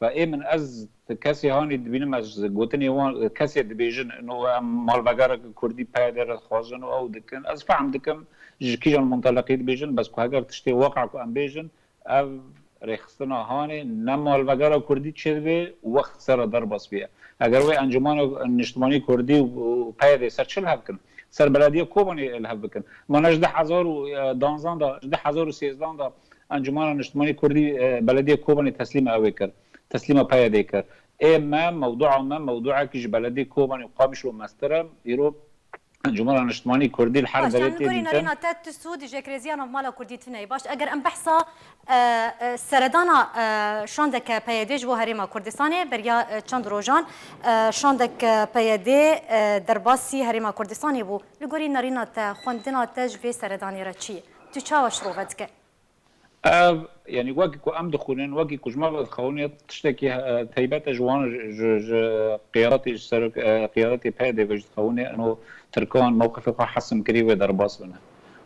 Ve ê min ez kesê hanî dibînim, ez gotinê wan kesê dibêjin, no em malvegereke Kurdî P Y D re dixwazin û ew dikin. Ez fehm dikim ji kîjan munteleqî dibêjin, bes ku heger tiştê waqe ku em bêjin, ev rêxistina hanê ne malvegera Kurdî çêdibe û wext ser re derbas bûye. Heger wê Encûmana Niştimanî Kurdî û, û P Y D ser çi li hev kin? Ser belediya Kobanê li hev bikin. Ma ne ji du hezar û danzan de, ji du hezar û sêzdan de Encûmana Niştimanî Kurdî, e, Belediyê Kobanê teslîma ew ê kir. Teslîma P Y D'ê kir. Ê me, mewdua me, mewduekî ji Belediyê Kobanê û Qamişlo mestir e. Îro Encûmana Niştimanî Kurdî li her Baş, yanî deretê li gorî dîtin. Nerîna te tu sûd ji yekrêziya navmala Kurdî tune ye. Baş, eger em behsa, e, e, seredana, e, şandeke P Y D ji bo Herêma Kurdistanê, beriya, e, çend rojan, e, şandeke P Y D, e, derbasî Herêma Kurdistanê bû. Li gorî nerîna te, xwendina te ji vê seredanê re çi ye? Tu çawa şirove dike? Ev, yanî wekî ku em dixwînin, wekî ku ji me ve dixewinê, tiştekî, e, teybet e ji wan, ji, ji, ji qiyadetê, ji serok, e, qiyadetê P Y D'ê ve jî dixewinê, eno Tirkan mewqifê xwe hesim kirî wê derbas bine.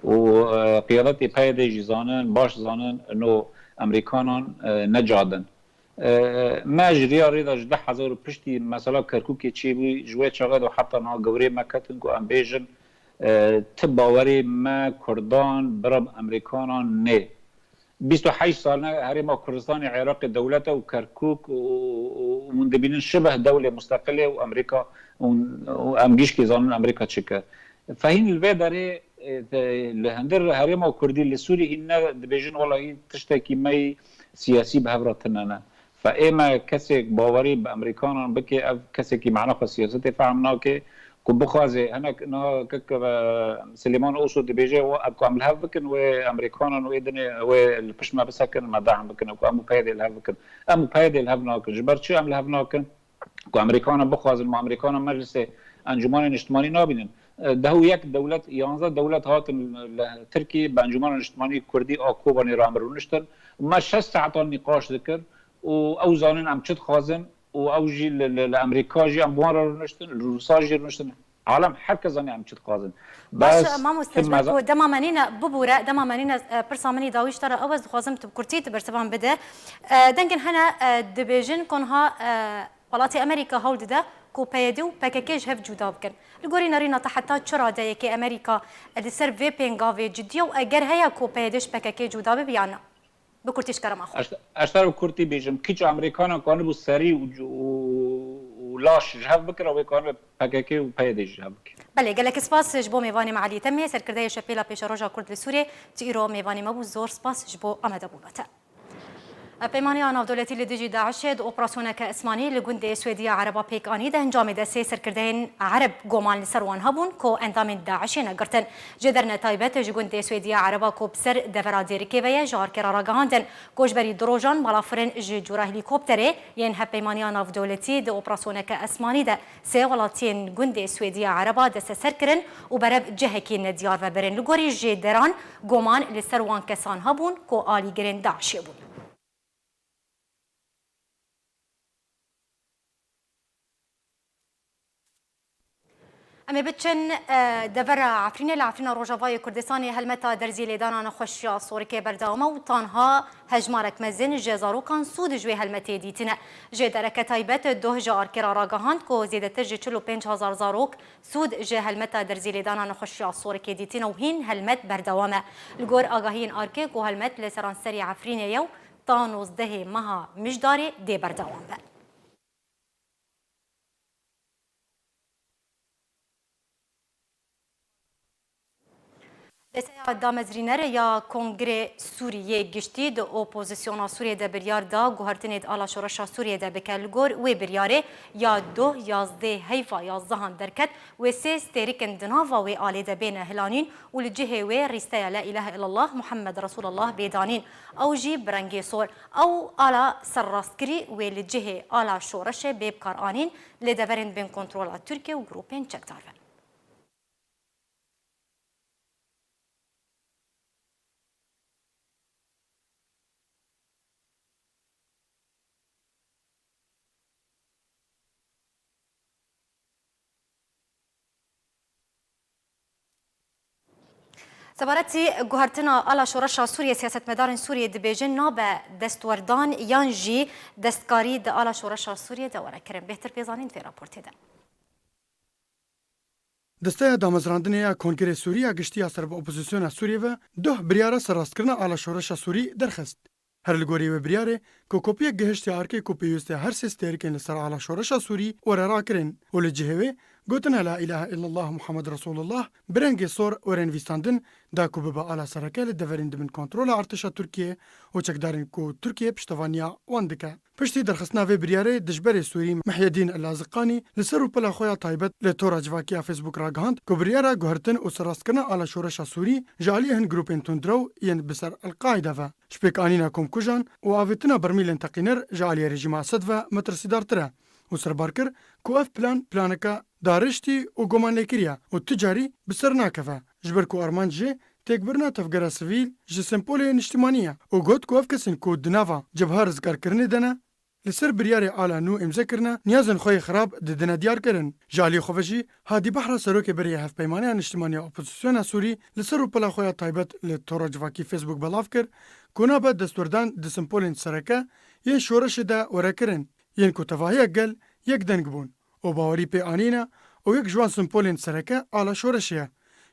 Û, e, qiyadetê P Y D'ê jî zanin, baş zanin, eno Emerîkanan, e, necadin. E, me ji riya rê de ji du hezar û piştî mesela Kerkûkê çêbû, ji wê çaxê de heta niha gewrê me ketin ku em bêjin, e, ti bawerê me Kurdan bira bi Emerîkanan nê. Bîst û heşt sal ne Herêma Kurdistanê Iraqê dewlet e û Kerkûk û, û, û hûn dibînin şibeh dewlê musteqilê û Emerîka û, û em gişkî zanin Emerîka çi kir. Fehîn li vê derê, e, te, li hundir Herêma Kurdî li Sûrî hîn ne dibêjin, wela hîn tiştekî me yî siyasî bi hev re tune ne. Fe ê me kesek bawerî bi Emerîkanan bike, ev kesekî mana xwe siyasetê fehm nake Ku bixwaze, hinek niha kek, e, Silêman Oso dibêje, we, ku em li hev bikin, wê Amerîkanan wê dinê, wê li pişt me bisekin, me dehm bikin, ku em û PYDê li hev bikin. Em û PYDê li hev nakin. Ji ber çi em li hev nakin? Ku Amerîkanan bixwazin, me Amerîkanan meclisê Encûmanê Niştimanî nabînin. E, deh û yek dewlet, yanzdeh dewlet hatin li Tirkiyê bi Encûmena Niştimanî Kurdî a Kobanê re em rûniştin. Me şeş saetan nîqaş dikir û ew zanin em çi dixwazin û ew jî li, li, li Amerîka jî em bi wan re rûniştin, li Rûsa jî rûniştin. Alem her kes zanî em çi dixwazin. Baş, bes, mamoste, ji ber ku dema me nîne, bibûre, dema me nîne, e, pirsa min î dawî ji te re ew, ez dixwazim tu bi kurtî tu bersivan bide. E, dengên hene, e, dibêjin ku niha, e, Welatê Amerîka hewl dide ku PYD û PKK ji hev cuda bikin. Li gorî nerîna te heta çi radeyekê Amerîka li ser vê pêngavê cidî ye û eger heye ku PYD ji PKK cuda bibe yan na? Bi kurtî ji kerema xwe. Ez, ez te bi kurtî bêjim, kîç Amerîkanan kanibû serî û, û, û laş ji hev bikira, wê kanibe PKK û PYD ji hev bike. Belê, gelek spas ji bo mêvanê me Elî Temê, serkirdeyê Şepêla Pêşeroja Kurd li Sûriyê. Tu îro mêvanê me bû, zor spas ji bo amadebûna te. Peymaniya navdewletî li dijî DAIŞê di operasyoneke esmanî li gundê Swêdiya Ereba pêk anî. Di encamê de sê serkirdeyên Ereb goman li ser wan hebûn ku endamên DAIŞê ne girtin. Ji derne taybet ji gundê Swêdiya Ereba ku bi ser devera Dêrikê ve ye, ji arkê re ragihandin ku ji berî du rojan balafirin ji cûra helîkopterê yên Hevpeymaniya Navdewletî di operasyoneke esmanî de sê welatiyên gundê Swêdiya Ereba desteser kirin û berev cihekî nediyar ve birin. Li gorî jêderan goman li ser wan kesan hebûn ku alîgirên DAIŞê bûn. Em ê biçin, e, devera Efrînê. Li Efrîna Rojavayê Kurdistanê helmeta derzî lêdana nexweşiya sorikê berdewam e û tanha hejmarek mezin ji zarokan sûd ji wê helmetê dîtine. Ji dereke taybet doh ji arkê re ragihand ku zêdetir ji çil û pênc hezar zarok sûd ji helmeta derzî lêdana nexweşiya sorikê dîtine û hîn helmet berdewam e. Li gor agahiyên arkê ku helmet li seranserî Efrînê ye û ta nozdehê meha Mijdarê dê berdewam be. Desteya damezrîner ya Kongrê Sûrî yê Giştî di opozisyona Sûriyê de biryar da guhertinê di ala şoreşa Sûriyê de bike. Li gor wê biryarê ya doh yazdê heyva yazdehan derket, wê sê stêrikin di nava wê alê de bêne hilanîn û li cihê wê rîsteya La îlahe illallah Muhammed Resûlullah bê danîn. Ew jî bi rengê sor. Ew ala serrastkirî wê li cihê ala şoreşê bê bikaranîn, lê deverên bên kontrola Tirkiye û grûpên çekdar ve. Sebaretî guhertina ala şoreşa Sûriyê, siyasetmedarên Sûriyê dibêjin nabe destwerdan yan jî destkarî di ala şoreşa Sûriyê de were kirin. Bêhtir pê zanîn di vê raportê de. Desteya damezrandinê ya Kongrê Sûrî ya Giştî ya ser bi opozisyona Sûriyê ve doh biryara serrastkirina ala şoreşa Sûrî derxist. Her li gorî wê biryarê ku kopiyek gihiştiye arkê ku pêwîst e her sê stêrikên li ser ala şoreşa Sûrî were rakirin û li cihê wê gotina La îlahe illallah Muhammed Resûlullah bi rengê sor were nivîsandin, da ku bibe ala sereke li deverên di bin kontrola artêşa Tirkiyê û çekdarên ku Tirkiye piştevaniya wan dike. Piştî derxistina vê biryarê, dijberê Sûrî Mihyedîn Laziqanî li ser rûpela xwe ya taybet li tora civakî ya Facebook ragihand ku biryara guhertin û serrastkirina ala şoreşa Sûrî ji aliyê hin grûpên tundrew yên bi ser El-Qaîde ve, ji pêkanîna komkujan û avêtina bermîlên teqîner ji aliyê rejîma Esed ve metirsîdartir e û serbar kir ku ev plan planeke dariştî û gumanlêkirî ye û tu carî bi ser nakeve, ji ber ku armanc jê têkbirina tevgera sivîl ji sempolê niştimanî ye û got ku ev kesên ku di nava cebha rizgarkirinê de ne, li ser biryarê ala nû îmze kirine, niyazên xwe yê xirab didine diyarkirin. Ji aliyê xwe ve jî Hadî Behra, serokê berê ya Hevpeymaniya Niştimanî ya Opozisyona Sûrî, li ser rûpela xwe ya taybet li tora civakî Facebook belav kir ku nabe destwerdan di simpolên sereke yên şoreşê de were kirin, yên ku tevahiya gel yek deng bûn û bawerî pê anîne û yek ji wan simpolên sereke ala şoreşê ye,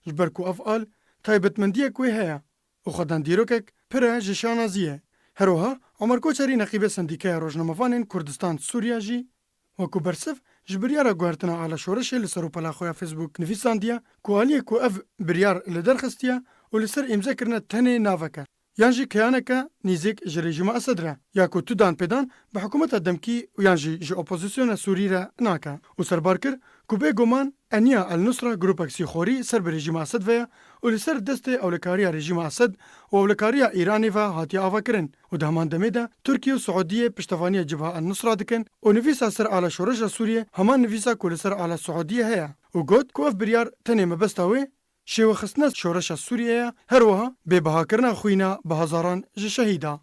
ji ber ku ev al taybetmendiyek wê heye û xwedan dîrokek pir e ji şanaziyê. Her wiha Omer Koçerî, neqîbê Sendîkeya Rojnamevanên Kurdistan Sûriya jî wekî bersiv ji biryara guhertina ala şoreşê li ser rûpela xwe ya Facebook nivîsandiye ku aliyê ku ev biryar li der xistiye û li ser îmze kirine tenê navek e, yan jî keyaneke nîzîk ji rejîma Esed re, ya ku tu danpêdan bi hikûmeta demkî û yan jî ji opozisyona Sûrî re nake û serbar kir ku bêguman Eniya El Nusra grûpek sîxorî ser bi rejîma Esed ve ye û li ser destê ewlekariya rejîma Esed û ewlekariya Îranê ve hatiye avakirin û di heman demê de Tirkiye û Siûdiyê piştevaniya Cibha El Nusra dikin û nivîsa ser ala şoreşa Sûriyê heman nivîsa ku li ser ala Siûdiyê heye û got ku ev biryar tenê mebesta wê şêwexistina şoreşa Sûriyê ye, her wiha bêbihakirina xwîna bi hezaran ji şehîda.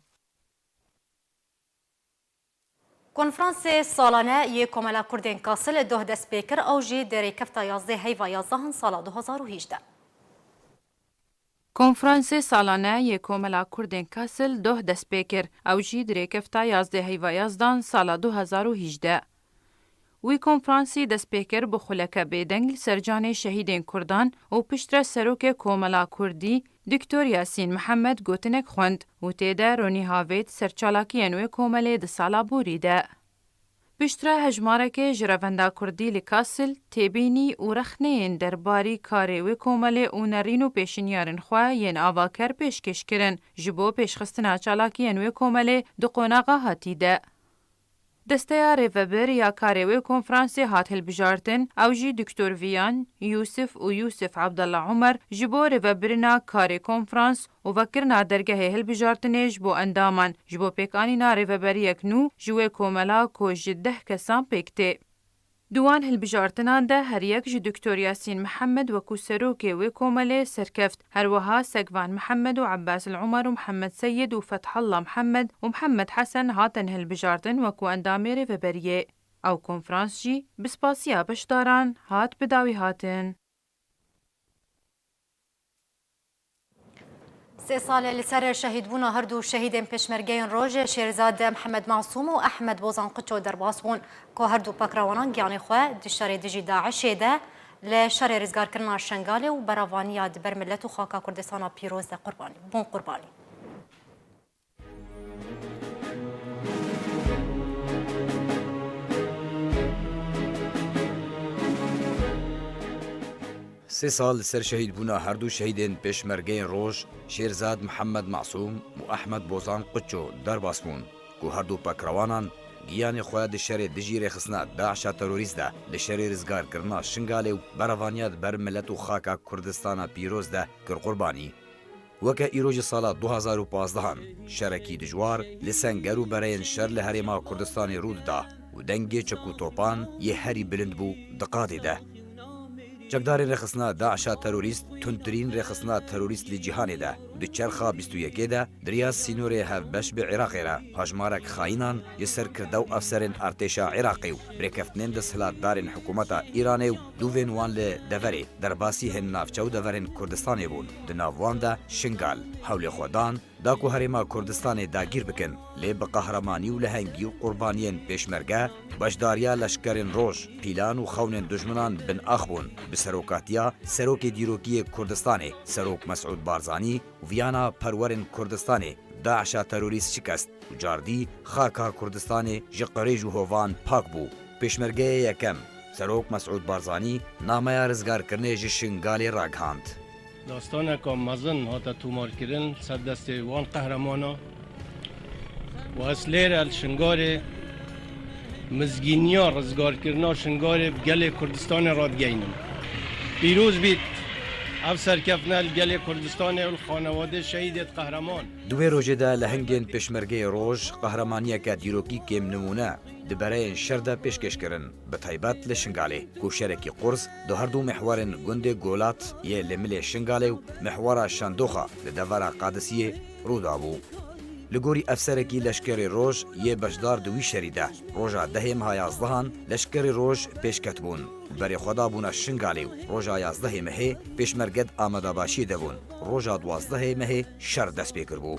Konferansê salane yê Komela Kurdên Kasil doh dest pê kir, ew jî di rêkefta yazdeh heyva yazdehan sala du hazar û hejdeh. Konferansê salane yê Komela Kurdên Kasil doh dest pê kir, ew jî di rêkefta yazdeh heyva yazdan sala du hazar û hejdeh. Wî konferansî dest pê kir bi xuleke bêdeng li ser canê şehîdên Kurdan û piştre serokê Komela Kurdî Doktor Yasîn Mihemed gotinek xwend û tê de ronî havêt ser çalakiyên wê komelê di sala borî de. Piştre hejmarekê ji revenda Kurdî li Kasil têbînî û rexneyên derbarî karê wê komelê û nerîn û pêşinyarên xwe yên avaker pêşkêş kirin ji bo pêşxistina çalakiyên wê komelê di qonaxa hatî de. Desteya Rêvebir ya karê wê konferansê hat hilbijartin, ew jî Doktor Viyan Yûsif û Yûsif Abdallah Umer ji bo rêvebirina karê konferans û vekirina dergehê hilbijartinê ji bo endaman, ji bo pêkanîna rêveberiyek nû ji wê komela ku ji deh kesan pêk tê. Di wan hilbijartinan de her yek ji Doktor Yasîn Mihemed wekû serokê wê komelê serkeft, her wiha Sekvan Mihemed û Ebbas El Umer û Mihemed Seyid û Fethallah Mihemed û Mihemed Hesen hatin hilbijartin wekû endamê rêveberiyê. Ew konferans jî bi spasiya beşdaran hat bidawî hatin. Sê sal li ser şehîdbûna her du şehîdên Pêşmergeyên Roj, Şêrzad Mihemed Masûm û Ehmed Bozan Qiço derbas bûn, ku her du pekrewanan giyanê xwe di şerê dijî DAIŞê de li şerê rizgarkirina Şingalê û berevaniya di ber milet û xaka Kurdistana pîroz de qurbanî bûn. Qurbanî. Sê sal li ser şehîdbûna her du şehîdên Pêşmergeyên Roj, Şêrzad Mihemed Masûm û Ehmed Bozan Qiço derbas bûn, ku her du pekrewanan giyanê xwe di şerê dijî rêxistina DAIŞa terorîst de li şerê rizgarkirina Şingalê û berevaniya di ber milet û xaka Kurdistana pîroz de kir qurbanî. Weke îro ji sala du hazar û pazdehan şerekî dijwar li senger û bereyên şer li herêma Kurdistanê rû dida û dengê çek û topan yê herî bilind bû di qadê de. Çekdarên rêxistina DAIŞa terorîst tundtirîn rêxistina terorîst li cîhanê de di çerxa bîst û yekê de di riya sînorê hevbeş bi Iraqê re hejmarek xayînan ji serkirde û efserên artêşa Iraqê û birêkeftinên desthilatdarên hikûmeta Îranê û dûvên wan li deverê derbasî hin navçe û deverên Kurdistanê bûn. Di nav wan de Şingal. Hewlê xwe dan da ku herêma Kurdistanê dagîr bikin, lê bi qehremanî û lehengî û qurbaniyên Pêşmerge, beşdariya leşkerên roj, pîlan û xewnên dijminan bin ax bûn, bi serokatiya Serokê Dîrokî yê Kurdistanê, Serok Mesûd Barzanî û viyana perwerên Kurdistanê, DAIŞa terorîst şikest û cardî xaka Kurdistanê ji qirêj û hovan pak bû. Pêşmergeyê yekem, Serok Mesûd Barzanî, nameya rizgarkirinê ji Şingalê ragihand. Dastaneka mezin hate tomarkirin ser destê wan qehremanê û ez lêre li Şingalê mizgîniya rizgarkirina Şingalê bi gelê Kurdistanê radigeynim. Pîroz bît ev serkeftina li gelê Kurdistanê û li xanewadê şehîdêt qehreman. Di wê rojê de lehengên Pêşmergeyê Roj qehremaniyeke dîrokî kêm nimûne di bereyên şer de pêşkêş kirin, bi taybet li Şingalê, ku şerekî qurs di her du mihwerên gundê Golat yê li milê Şingalê û mihwera Şendoxa li devera Qadisiyê rû dabû. Li gorî efserekî leşkerê roj yê beşdar di wî şerî de, roja dehê meha yazdehan leşkerê roj pêşket bûn. Berê xwe dabûna Şingalê û roja yazdehê mehê Pêşmerge di amadebaşiyê de bûn. Roja duwazdehê mehê şer dest pê kiribû.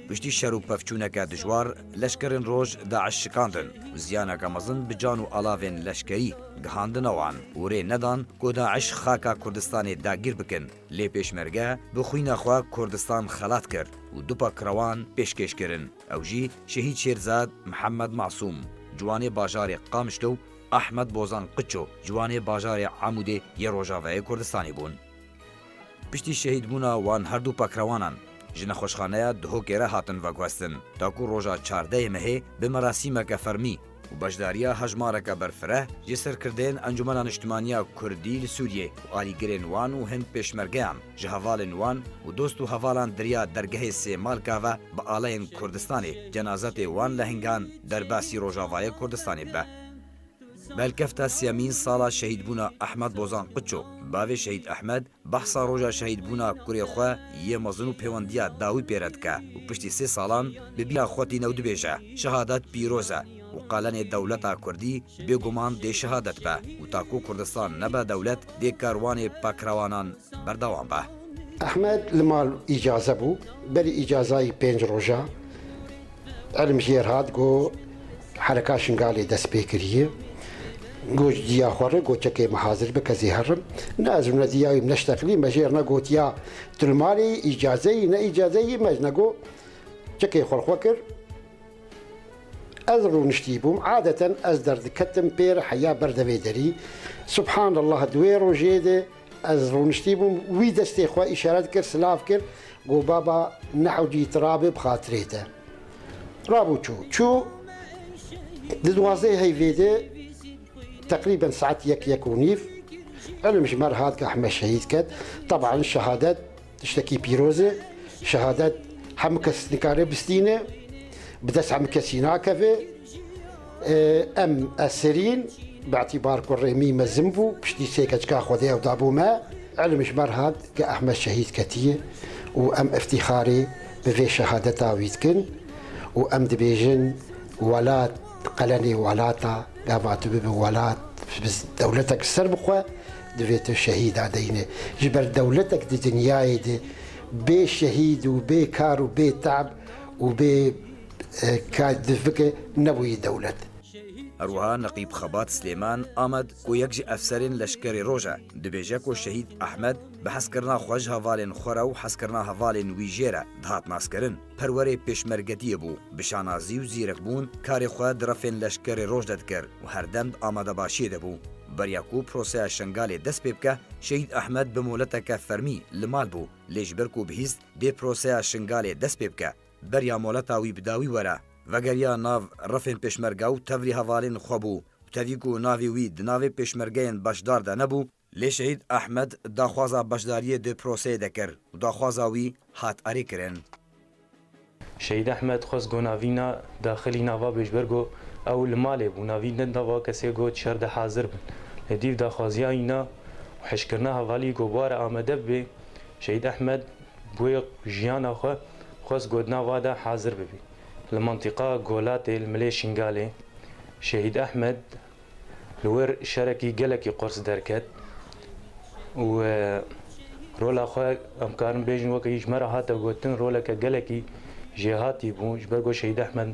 Piştî şer û pevçûneke dijwar, leşkerên roj DAIŞ şikandin û ziyaneke mezin bi can û alavên leşkerî gihandine wan û rê nedan ku DAIŞ xaka Kurdistanê dagîr bikin. Lê Pêşmerge bi xwîna xwe Kurdistan xelat kir û du pekrewan pêşkêş kirin. Ew jî Şehîd Şêrzad Mihemed Masûm, ciwanê bajarê Qamişlo û Ehmed Bozan Qiço, ciwanê bajarê Amûdê yê Rojavayê Kurdistanê bûn. Piştî şehîdbûna wan her du pekrewanan, ji nexweşxaneya Duhokê re hatin veguhestin, ta ku roja çardehê mehê bi merasîmeke fermî û beşdariya hejmareke berfireh ji serkirdeyên Encûmena Niştimaniya Kurdî li Sûriyê û alîgirên wan û hin pêşmergeyan ji hevalên wan û dost û hevalan di riya dergehê Sêmalka ve bi aleyên Kurdistanê cenazetê wan lehingan derbasî Rojavayê Kurdistanê bibe. Belkefta siyemîn sala şehîdbûna Ehmed Bozan Qiço, bavê Şehîd Ehmed, behsa roja şehîdbûna kurê xwe yê mezin û pêwendiya dawî pê re dike û piştî sê salan bi bîra xwe tîne û dibêje, Şehadet pîroz e û qalenê dewleta Kurdî bêguman dê şehadet be û ta ku Kurdistan nebe dewlet, dê karwanê pakrewanan berdewam be. Ehmed li mal îcaze bû. Berî îcazayî pênc roja, Elim jêr hat, got, hereka Şingalê dest pê kiriye. Got, ji diya xwe re, got, çekê me hazir bike, ez ê herim. Ne ez û ne diya wî, em neşteqilî, me jêr negot ya tu li malê yî, îcaze yî, ne îcaze yî, me ji negot, çekê xwe li xwe kir. Ez rûniştî bûm. Adeten ez derdiketim pê re heya ber devê derî. Subhanallah, di wê rojê de ez rûniştî bûm. Wî destê xwe îşaret kir, silav kir. Got, "Baba, nehewcî tu rabe bi xatirê te." Rabû çû. Çû di duwazdehê heyvê de teqrîben saet yek, yek û nîv elim ji me re hat, Ehmed şehîd ket. Teban şehadet tiştekî pîroz e. Şehadet hemû kes nikare bistîne, bi dest hemû kesî nakeve. Em, ez serîn, bi îtîbar ku rêmî mezin bû, piştî sê keçika Xwedê ew dabû me. Elim ji me re hat ke Ehmed şehîd ketiye û em îftîxarê bi vê şehadeta wî dikin û em dibêjin, welat, qelenê welata, gava tu bibe welat, bi dewletek ser bixwe, divê tu şehîda deyne. Ji ber dewletek di dinyayê de bê şehîd û bê kar û bê te'b û bê, e, ka divike nebûyî dewlet. Her wiha Neqîb Xebat Silêman Amed ku yek ji efserên leşkerê roj e, dibêje ku Şehîd Ehmed bi hezkirina xwe ji hevalên xwe re û hezkirina hevalên wî jê re dihat naskirin. Perwerê pêşmergetiyê bû. Bi şanazî û zîrekbûn karê xwe di refên leşkerê roj de dikir û herdem di amadebaşiyê de bû. Beriya ku proseya Şengalê dest pê bike, Şehîd Ehmed bi moleteke fermî li mal bû. Lê ji ber ku bihîst dê proseya Şengalê dest pê bike, beriya moleta wî bi dawî were, vegeriya nav refên pêşmerge û tevlî hevalên xwe bû û tevî ku navê wî di navê pêşmergeyên beşdar de nebû, lê Şehîd Ehmed daxwaza beşdariyê di proseyê de kir û daxwaza wî hat erêkirin. Şehîd Ehmed xwest ku navîna daxilî nava bê ji ber ku ew li malê bû, navî ne nava kesê ku şer de hazir bin. Lê dîv daxwaziya wî na û hişkirina hevalî ku bi wa re amade bibe, Şehîd Ehmed bi wê jiyana xwe xwest ku di nava de hazir bibî. Li mentiqa Golatê, li milê Şingalê, Şehîd Ehmed li wir şerekî gelekî qurs derket û, e, rola xwe, em karin bêjin, weke ji me re hate gotin, roleke gelekî jêhatî bû, ji ber ku Şehîd Ehmed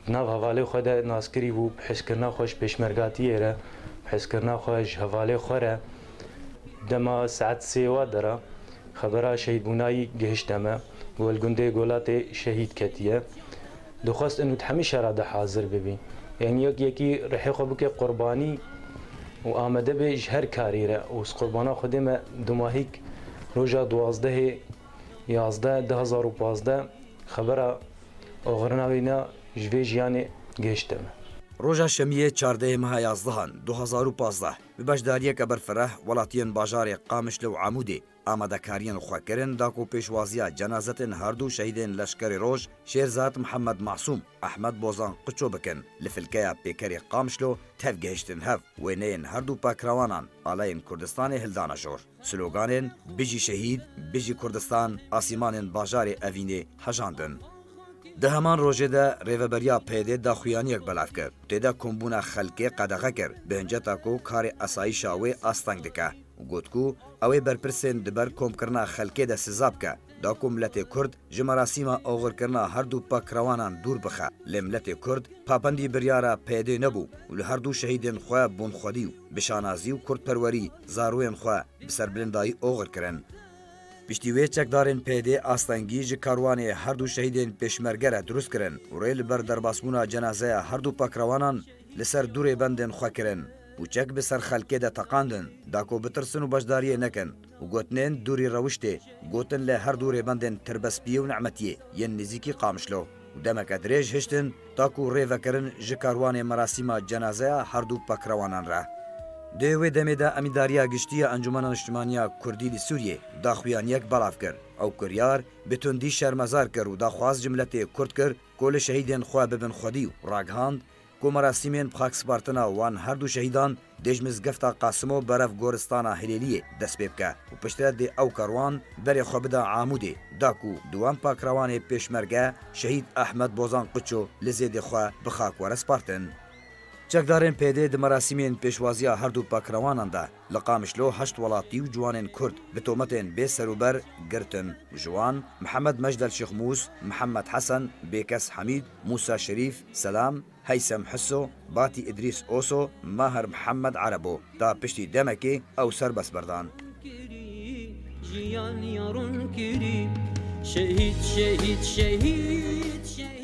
di nav hevalê xwe de naskirî bû, bi hezkirina xwe ji pêşmergatiyê re, bi hezkirina xwe ji hevalê xwe re, dema saet sê wa dera, xebera şehîdbûna yî gihişte me, ku li gundê Golatê şehîd ketiye. Dixwest û di hemî şera de hazir bibî. Yanî yek yekî rihê xwe bike qurbanî û amade be ji her karî re. Û ez qurbana Xwedê me, dumahîk roja duwazdehê yazdeh du hezar û pazdeh xebera oxirina wî na ji vê jiyanê gihişte me. Roja şemiyê çardehê meha yazdehan du hezar û pazdeh bi beşdariyeke berfireh welatiyên bajarê Qamişlo û Amûdê amadekariyên xwe kirin da ku pêşwaziya cenazetên her du şehîdên leşkerê roj Şêrzad Mihemed Masûm, Ehmed Bozan Qiço bikin. Li filkeya pêkerê Qamişlo tev gihiştin hev, wêneyên her du pakrewanan aleyên Kurdistanê hildane jor. Sloganên "Bijî şehîd, bijî Kurdistan" asîmanên bajarê Evînê hejandin. Di heman rojê de Rêveberiya P Y D daxuyaniyek belav kir. Tê de kombûna xelkê qedexe kir, bi hinceta ku karê esayîşa wê asteng dike û got ku ew ê berpirsên di ber komkirina xelkê de siza bike, da ku miletê Kurd ji merasîma oxirkirina her du pakrewanan dûr bixe. Lê miletê Kurd papendî biryara P Y D nebû û li her du şehîdên xwe bûn xwedî û bi şanazî û kurdperwerî zaroyên xwe bi serbilindayî oxir kirin. Piştî wê çekdarên P Y D astengî ji karwanê her du şehîdên pêşmerge re dirust kirin û rê li ber derbasbûna cenazeya her du pakrewanan li ser du rêbendên xwe kirin û çek bi ser xelkê de teqandin, da ku bitirsin û beşdariyê nekin û gotinên dûrî rewiştê gotin li her du rêbendên Tirbespiyê û Nimetiyê yên nêzîkî Qamişlo. û demeke dirêj hiştin ta ku rê vekirin ji karwanê merasîma cenazeya her du pakrewanan re. Di wê demê de Emîndariya Giştî ya Encûmena Niştimanî ya Kurdî li Sûriyê daxuyaniyek belav kir. Ew kiryar bi tundî şermezar kir û daxwaz ji miletê Kurd kir ku li şehîdên xwe bibin xwedî û ragihand ku merasîmên bi xakspartina wan her du şehîdan dê ji Mizgefta Qasimo berev goristana Hilêliyê dest pê bike û piştre dê ew karwan berê xwe bida Amûdê, da ku di wan pakrewanê pêşmerge şehîd Ehmed Bozan Qiço li zêdê xwe bi xak were spartin. Çekdarên P D di merasîmên pêşwaziya her du pakrewanan de li Qamişlo heşt welatî û ciwanên Kurd bi tometên bê serûber girtin û ji wan Mihemed Mejdel Şixmûs, Mihemed Hesen, Bêkes Hemîd, Mûsa Şerîf, Selam, Heysem Hiso, Batî Idrîs Oso, Mahir Mihemed Erebo da piştî demekê ew serbest berdan. Jiyan yarûn kirî, şehîd, şehîd, şehîd, şehîd, şehîd.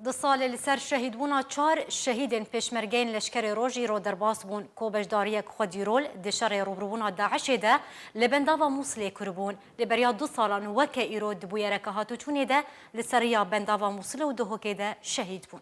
Du salê li ser şehîdbûna çar şehîdên pêşmergeyên Leşkerê Roj îro derbas bûn, ku beşdariyek xwedîrol di şerê rûbirûbûna DAIŞê de li bendava Mûsilê kiribûn. Li beriya du salan weke îro di bûyereke hatûçûnê de li ser riya bendava Mûsilê û Duhokê de şehîd bûn.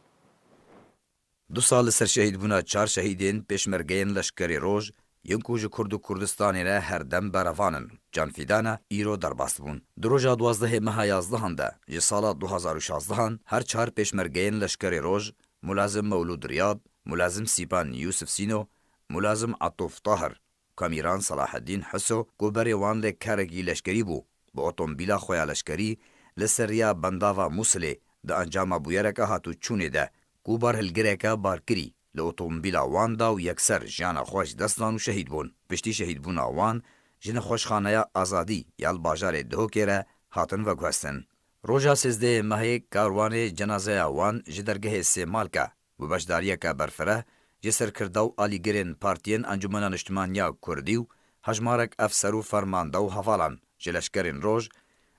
Du sal li ser şehîdbûna çar şehîdên pêşmergeyên Leşkerê Roj, yên ku ji Kurd û Kurdistanê re herdem berevan in, canfîdana îro derbas bûn. Di roja duwazdehê meha yazdehan de, ji sala du hazar û şazdehan, her çar pêşmergeyên Leşkerê Roj, Mulazim Mewlûd Riyad, Mulazim Sîpan Yûsif Sîno, Mulazim Atûf Tahir, Kamîran Selahedîn Hiso ku berê wan lê kerekî leşkerî bû, bi otomobîla xwe ya leşkerî li ser riya bendava Mûsilê di encama bûyereke hatûçûnê de ku barhilgireke bar kirî li otomobîla wan da û yekser jiyana xwe ji dest dan û şehîd bûn. Piştî şehîdbûna wan ji nexweşxaneya Azadî ya li bajarê Duhokê re hatin veguhestin. Roja sêzdehê mehê karwanê cenazeya wan ji dergehê Sêmalka bi beşdariyeke berfireh ji serkirda û alîgirên partiyên Encûmena Niştimanî ya Kurdî û hejmarek efser û fermanda û hevalan ji Leşkerên Roj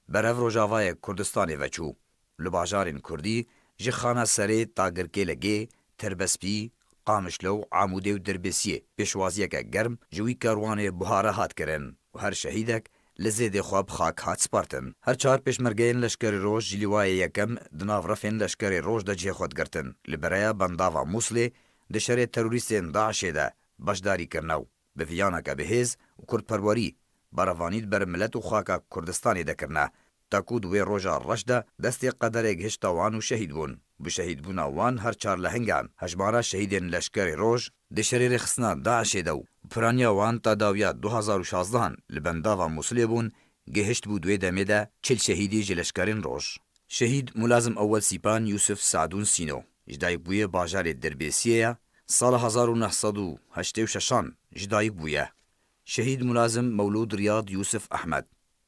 berev Rojavayê Kurdistanê ve çû. Li bajarên Kurdî ji Xana Serê ta Girkêlegê, Tirbespî, Qamişlo û Amûdê û Dirbêsiyê pêşwaziyeke germ ji wî karwanê buhare hat kirin û her şehîdek li zêdê xwe bi xak hat spartin. Her çar pêşmergeyên Leşkerê Roj ji lîwayê yekem di nav refên Leşkerê Roj de cihê xwe digirtin. Li bereya bendava Mûsilê di şerê terorîstên DAIŞê de beşdarî kirine û bi viyaneke bi hêz û kurdperwerî berevanî di ber milet û xaka Kurdistanê de kirine. Ta ku di wê roja reş de destê qederê gihişta wan û şehîd bûn. Bi şehîdbûna wan her çar lehingan, hejmara şehîdên Leşkerê Roj di şerê rêxistina DAIŞê de û piraniya wan ta dawiya du hazar û şazdehan li bendava Mûsilê bûn, gihişt bû di wê demê de çil şehîdî ji Leşkerên Roj. Şehîd Mulazim Ewel Sîpan Yûsif Sadûn Sîno, ji dayikbûyê bajarê Dirbêsiyê ye, sala hezar û neh sed û heştê û şeşan ji dayik bûye. Şehîd Mulazim Mewlûd Riyad Yûsif Ehmed,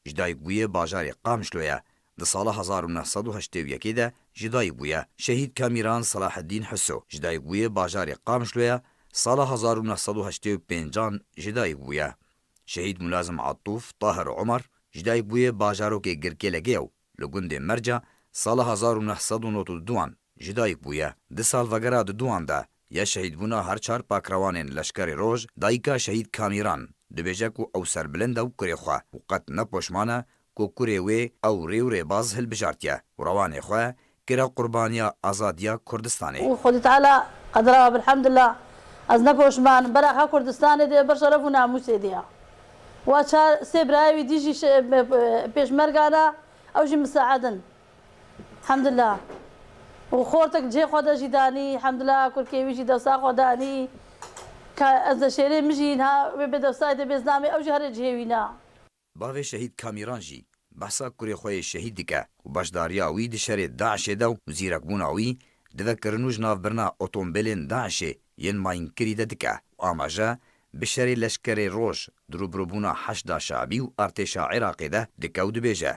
ji dayikbûyê bajarê Qamişlo ye, di sala hezar û neh sed û heştê û yekê de ji dayik bûye. Şehîd Kamîran Selahedîn Hiso, ji dayikbûyê bajarê Qamişlo ye, sala hezar û neh sed û heştê û pêncan ji dayik bûye. Şehîd Mulazim Atûf Tahir Omer, ji dayikbûyê bajarokê Girkêlegê ye û li gundê Merca sala hezar û neh sed û nod û duan ji dayik bûye. Di salvegera duduan de ya şehîdbûna her çar pakrewanên Leşkerê Roj, dayika şehîd Kamîran dibêje ku ew serbilind e û kurê xwe û qet ne poşman e ku kurê wê ew rê û rêbaz hilbijartiye û rewanê xwe kire qurbaniya azadiya Kurdistanê. û Xwedî Teala qedira we, elhamdulillah, ez ne poşman, bera xwe Kurdistanê de ber şeref û namûsê de ya. Wa çar sê birayê wî dî jî şe-, pêşmerga ne, ew jî misaedin. Hemdillah. Û xortek cihê xwe de jî danî, hemdillah, kurkê wî jî dewsa xwe danî. Ka ez de şêrê min jî niha wê bê dewsayê de bê zilamê, ew jî herê cihê wî na. Bavê şehîd Kamîran jî behsa kurê xwe yê şehîd dike û beşdariya wî di şerê DAIŞê de û zîrekbûna wî di vekirin û ji navbirina otombêlên DAIŞê yên mayînkirî de dike û amaje bi şerê Leşkerê Roj di rûbirûbûna Heşda Şabî û artêşa Iraqê de dike û dibêje,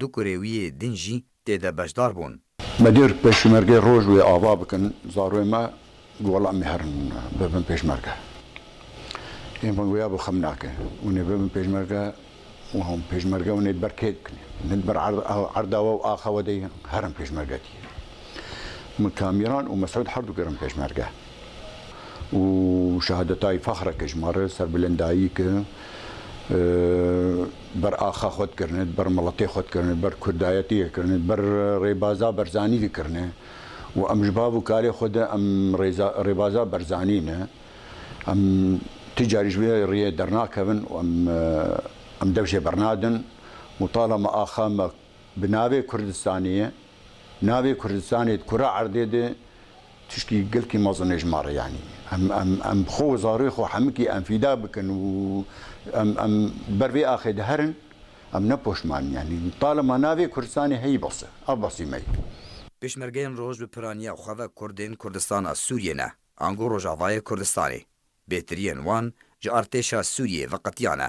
Du kurê wî yê din jî tê de beşdar bûn. Me dêr pêşmergê roj wê ava bikin, zarwê me, wela em ê herin bibin pêşmerge. Ên min goya bi xem nake. Hûn ê bibin pêşmerge û hûn pêşmerge hûn ê di ber kê dikin. Hûn ê di ber erd-, erda we û axa we de herin pêşmergetiyê. Min Kamîran û Mesûd her du kirin pêşmerge. Û şehadetayî fexreke ji me re serbilindayî ki Ber axa xwe dikirine, ber miletê xwe dikirine, ber kurdayetiyê kirine, ber rêbaza Barzanî dikirine û em ji bav û kalê xwe de em rêza-, rêbaza Barzanî ne. Em ti carî ji vê riyê dernakevin û em, em dev jê bernadin û talema axa me bi navê Kurdistanê ye. Navê Kurdistanê di kura erdê de tişkî gelkî mezin e ji me re, yanî. Em, em, em xwe û zarokê xwe hemikî em fîda bikin û em, em ber vê axê de herin, em ne poşman in, yanî. Talema navê Kurdistanê heyî bes e. Ev besî me ye. Pêşmergeyên Roj bi piraniya xwe ve Kurdên Kurdistana Sûriyê ne, ango Rojavayê Kurdistanê. Bêtiriyên wan ji artêşa Sûriyê veqetiyane.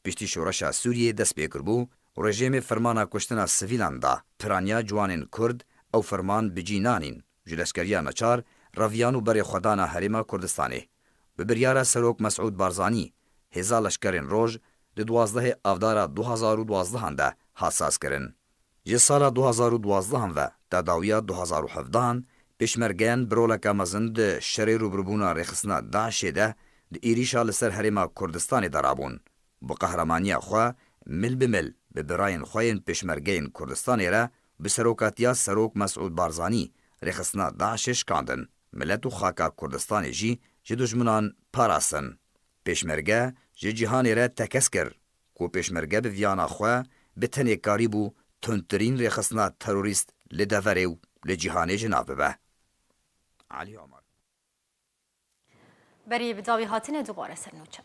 Piştî şoreşa Sûriyê dest pê kiribû, rejîmê fermana kuştina sivîlan da, piraniya ciwanên Kurd, ew ferman bi cî nanîn, ji leşkeriya neçar, reviyan û berê xwedana Herêma Kurdistanê. Bi biryara Serok Mesûd Barzanî, hêza leşkerên Roj di duwazdehê Avdara du hazar û duwazdehan de hat sazkirin. Ji sala du hazar û duwazdehan ve ta dawiya du hazar û hevdehan, pêşmergeyan bi roleke mezin di şerê rûbirûbûna rêxistina DAIŞê de di êrîşa li ser Herêma Kurdistanê de rabûn. Bi qehramaniya xwe mil bi mil bi birayên xwe yên pêşmergeyên Kurdistanê re bi serokatiya Serok Mesûd Barzanî rêxistina DAIŞê şikandin. Milet û xaka Kurdistanê jî ji dijminan parastin. Pêşmerge ji cîhanê re tekez kir ku pêşmerge bi viyana xwe bi tenê karîbû tundtirîn rêxistina terorîst li deverê û li cîhanê ji nav bibe. Alî Omer. Berî bi dawî hatinê dubare ser nûçe.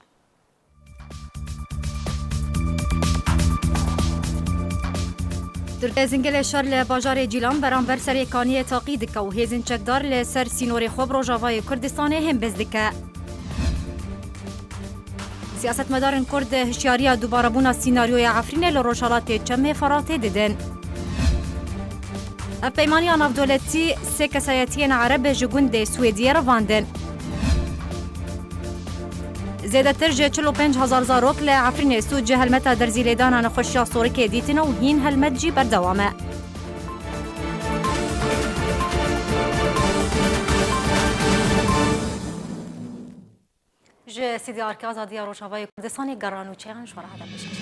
Tirkiye zingilê şer li bajarê Cîlan beramber Serêkaniyê taqî dike û hêzên çekdar li ser sînorê xwe bi Rojavayê Kurdistanê hênbêz dike. Siyasetmedarên Kurd hişyariya dubarebûna sînaryoya Efrînê li rojhelatê Çemê Feratê didin. Hevpeymaniya navdewletî sê kesayetiyên Ereb ji gundê Swêdiyê revandin. Zêdetir ji çil û pênc hezar zarok li Efrînê sûc ji helmeta derzîlêdana nexweşiya sorikê dîtine û hîn helmet jî berdewam e. Ji Stûdyoya Azadiya Rojavayê Kurdistanê gerra nûçeyan ji we re hate pêşkêş.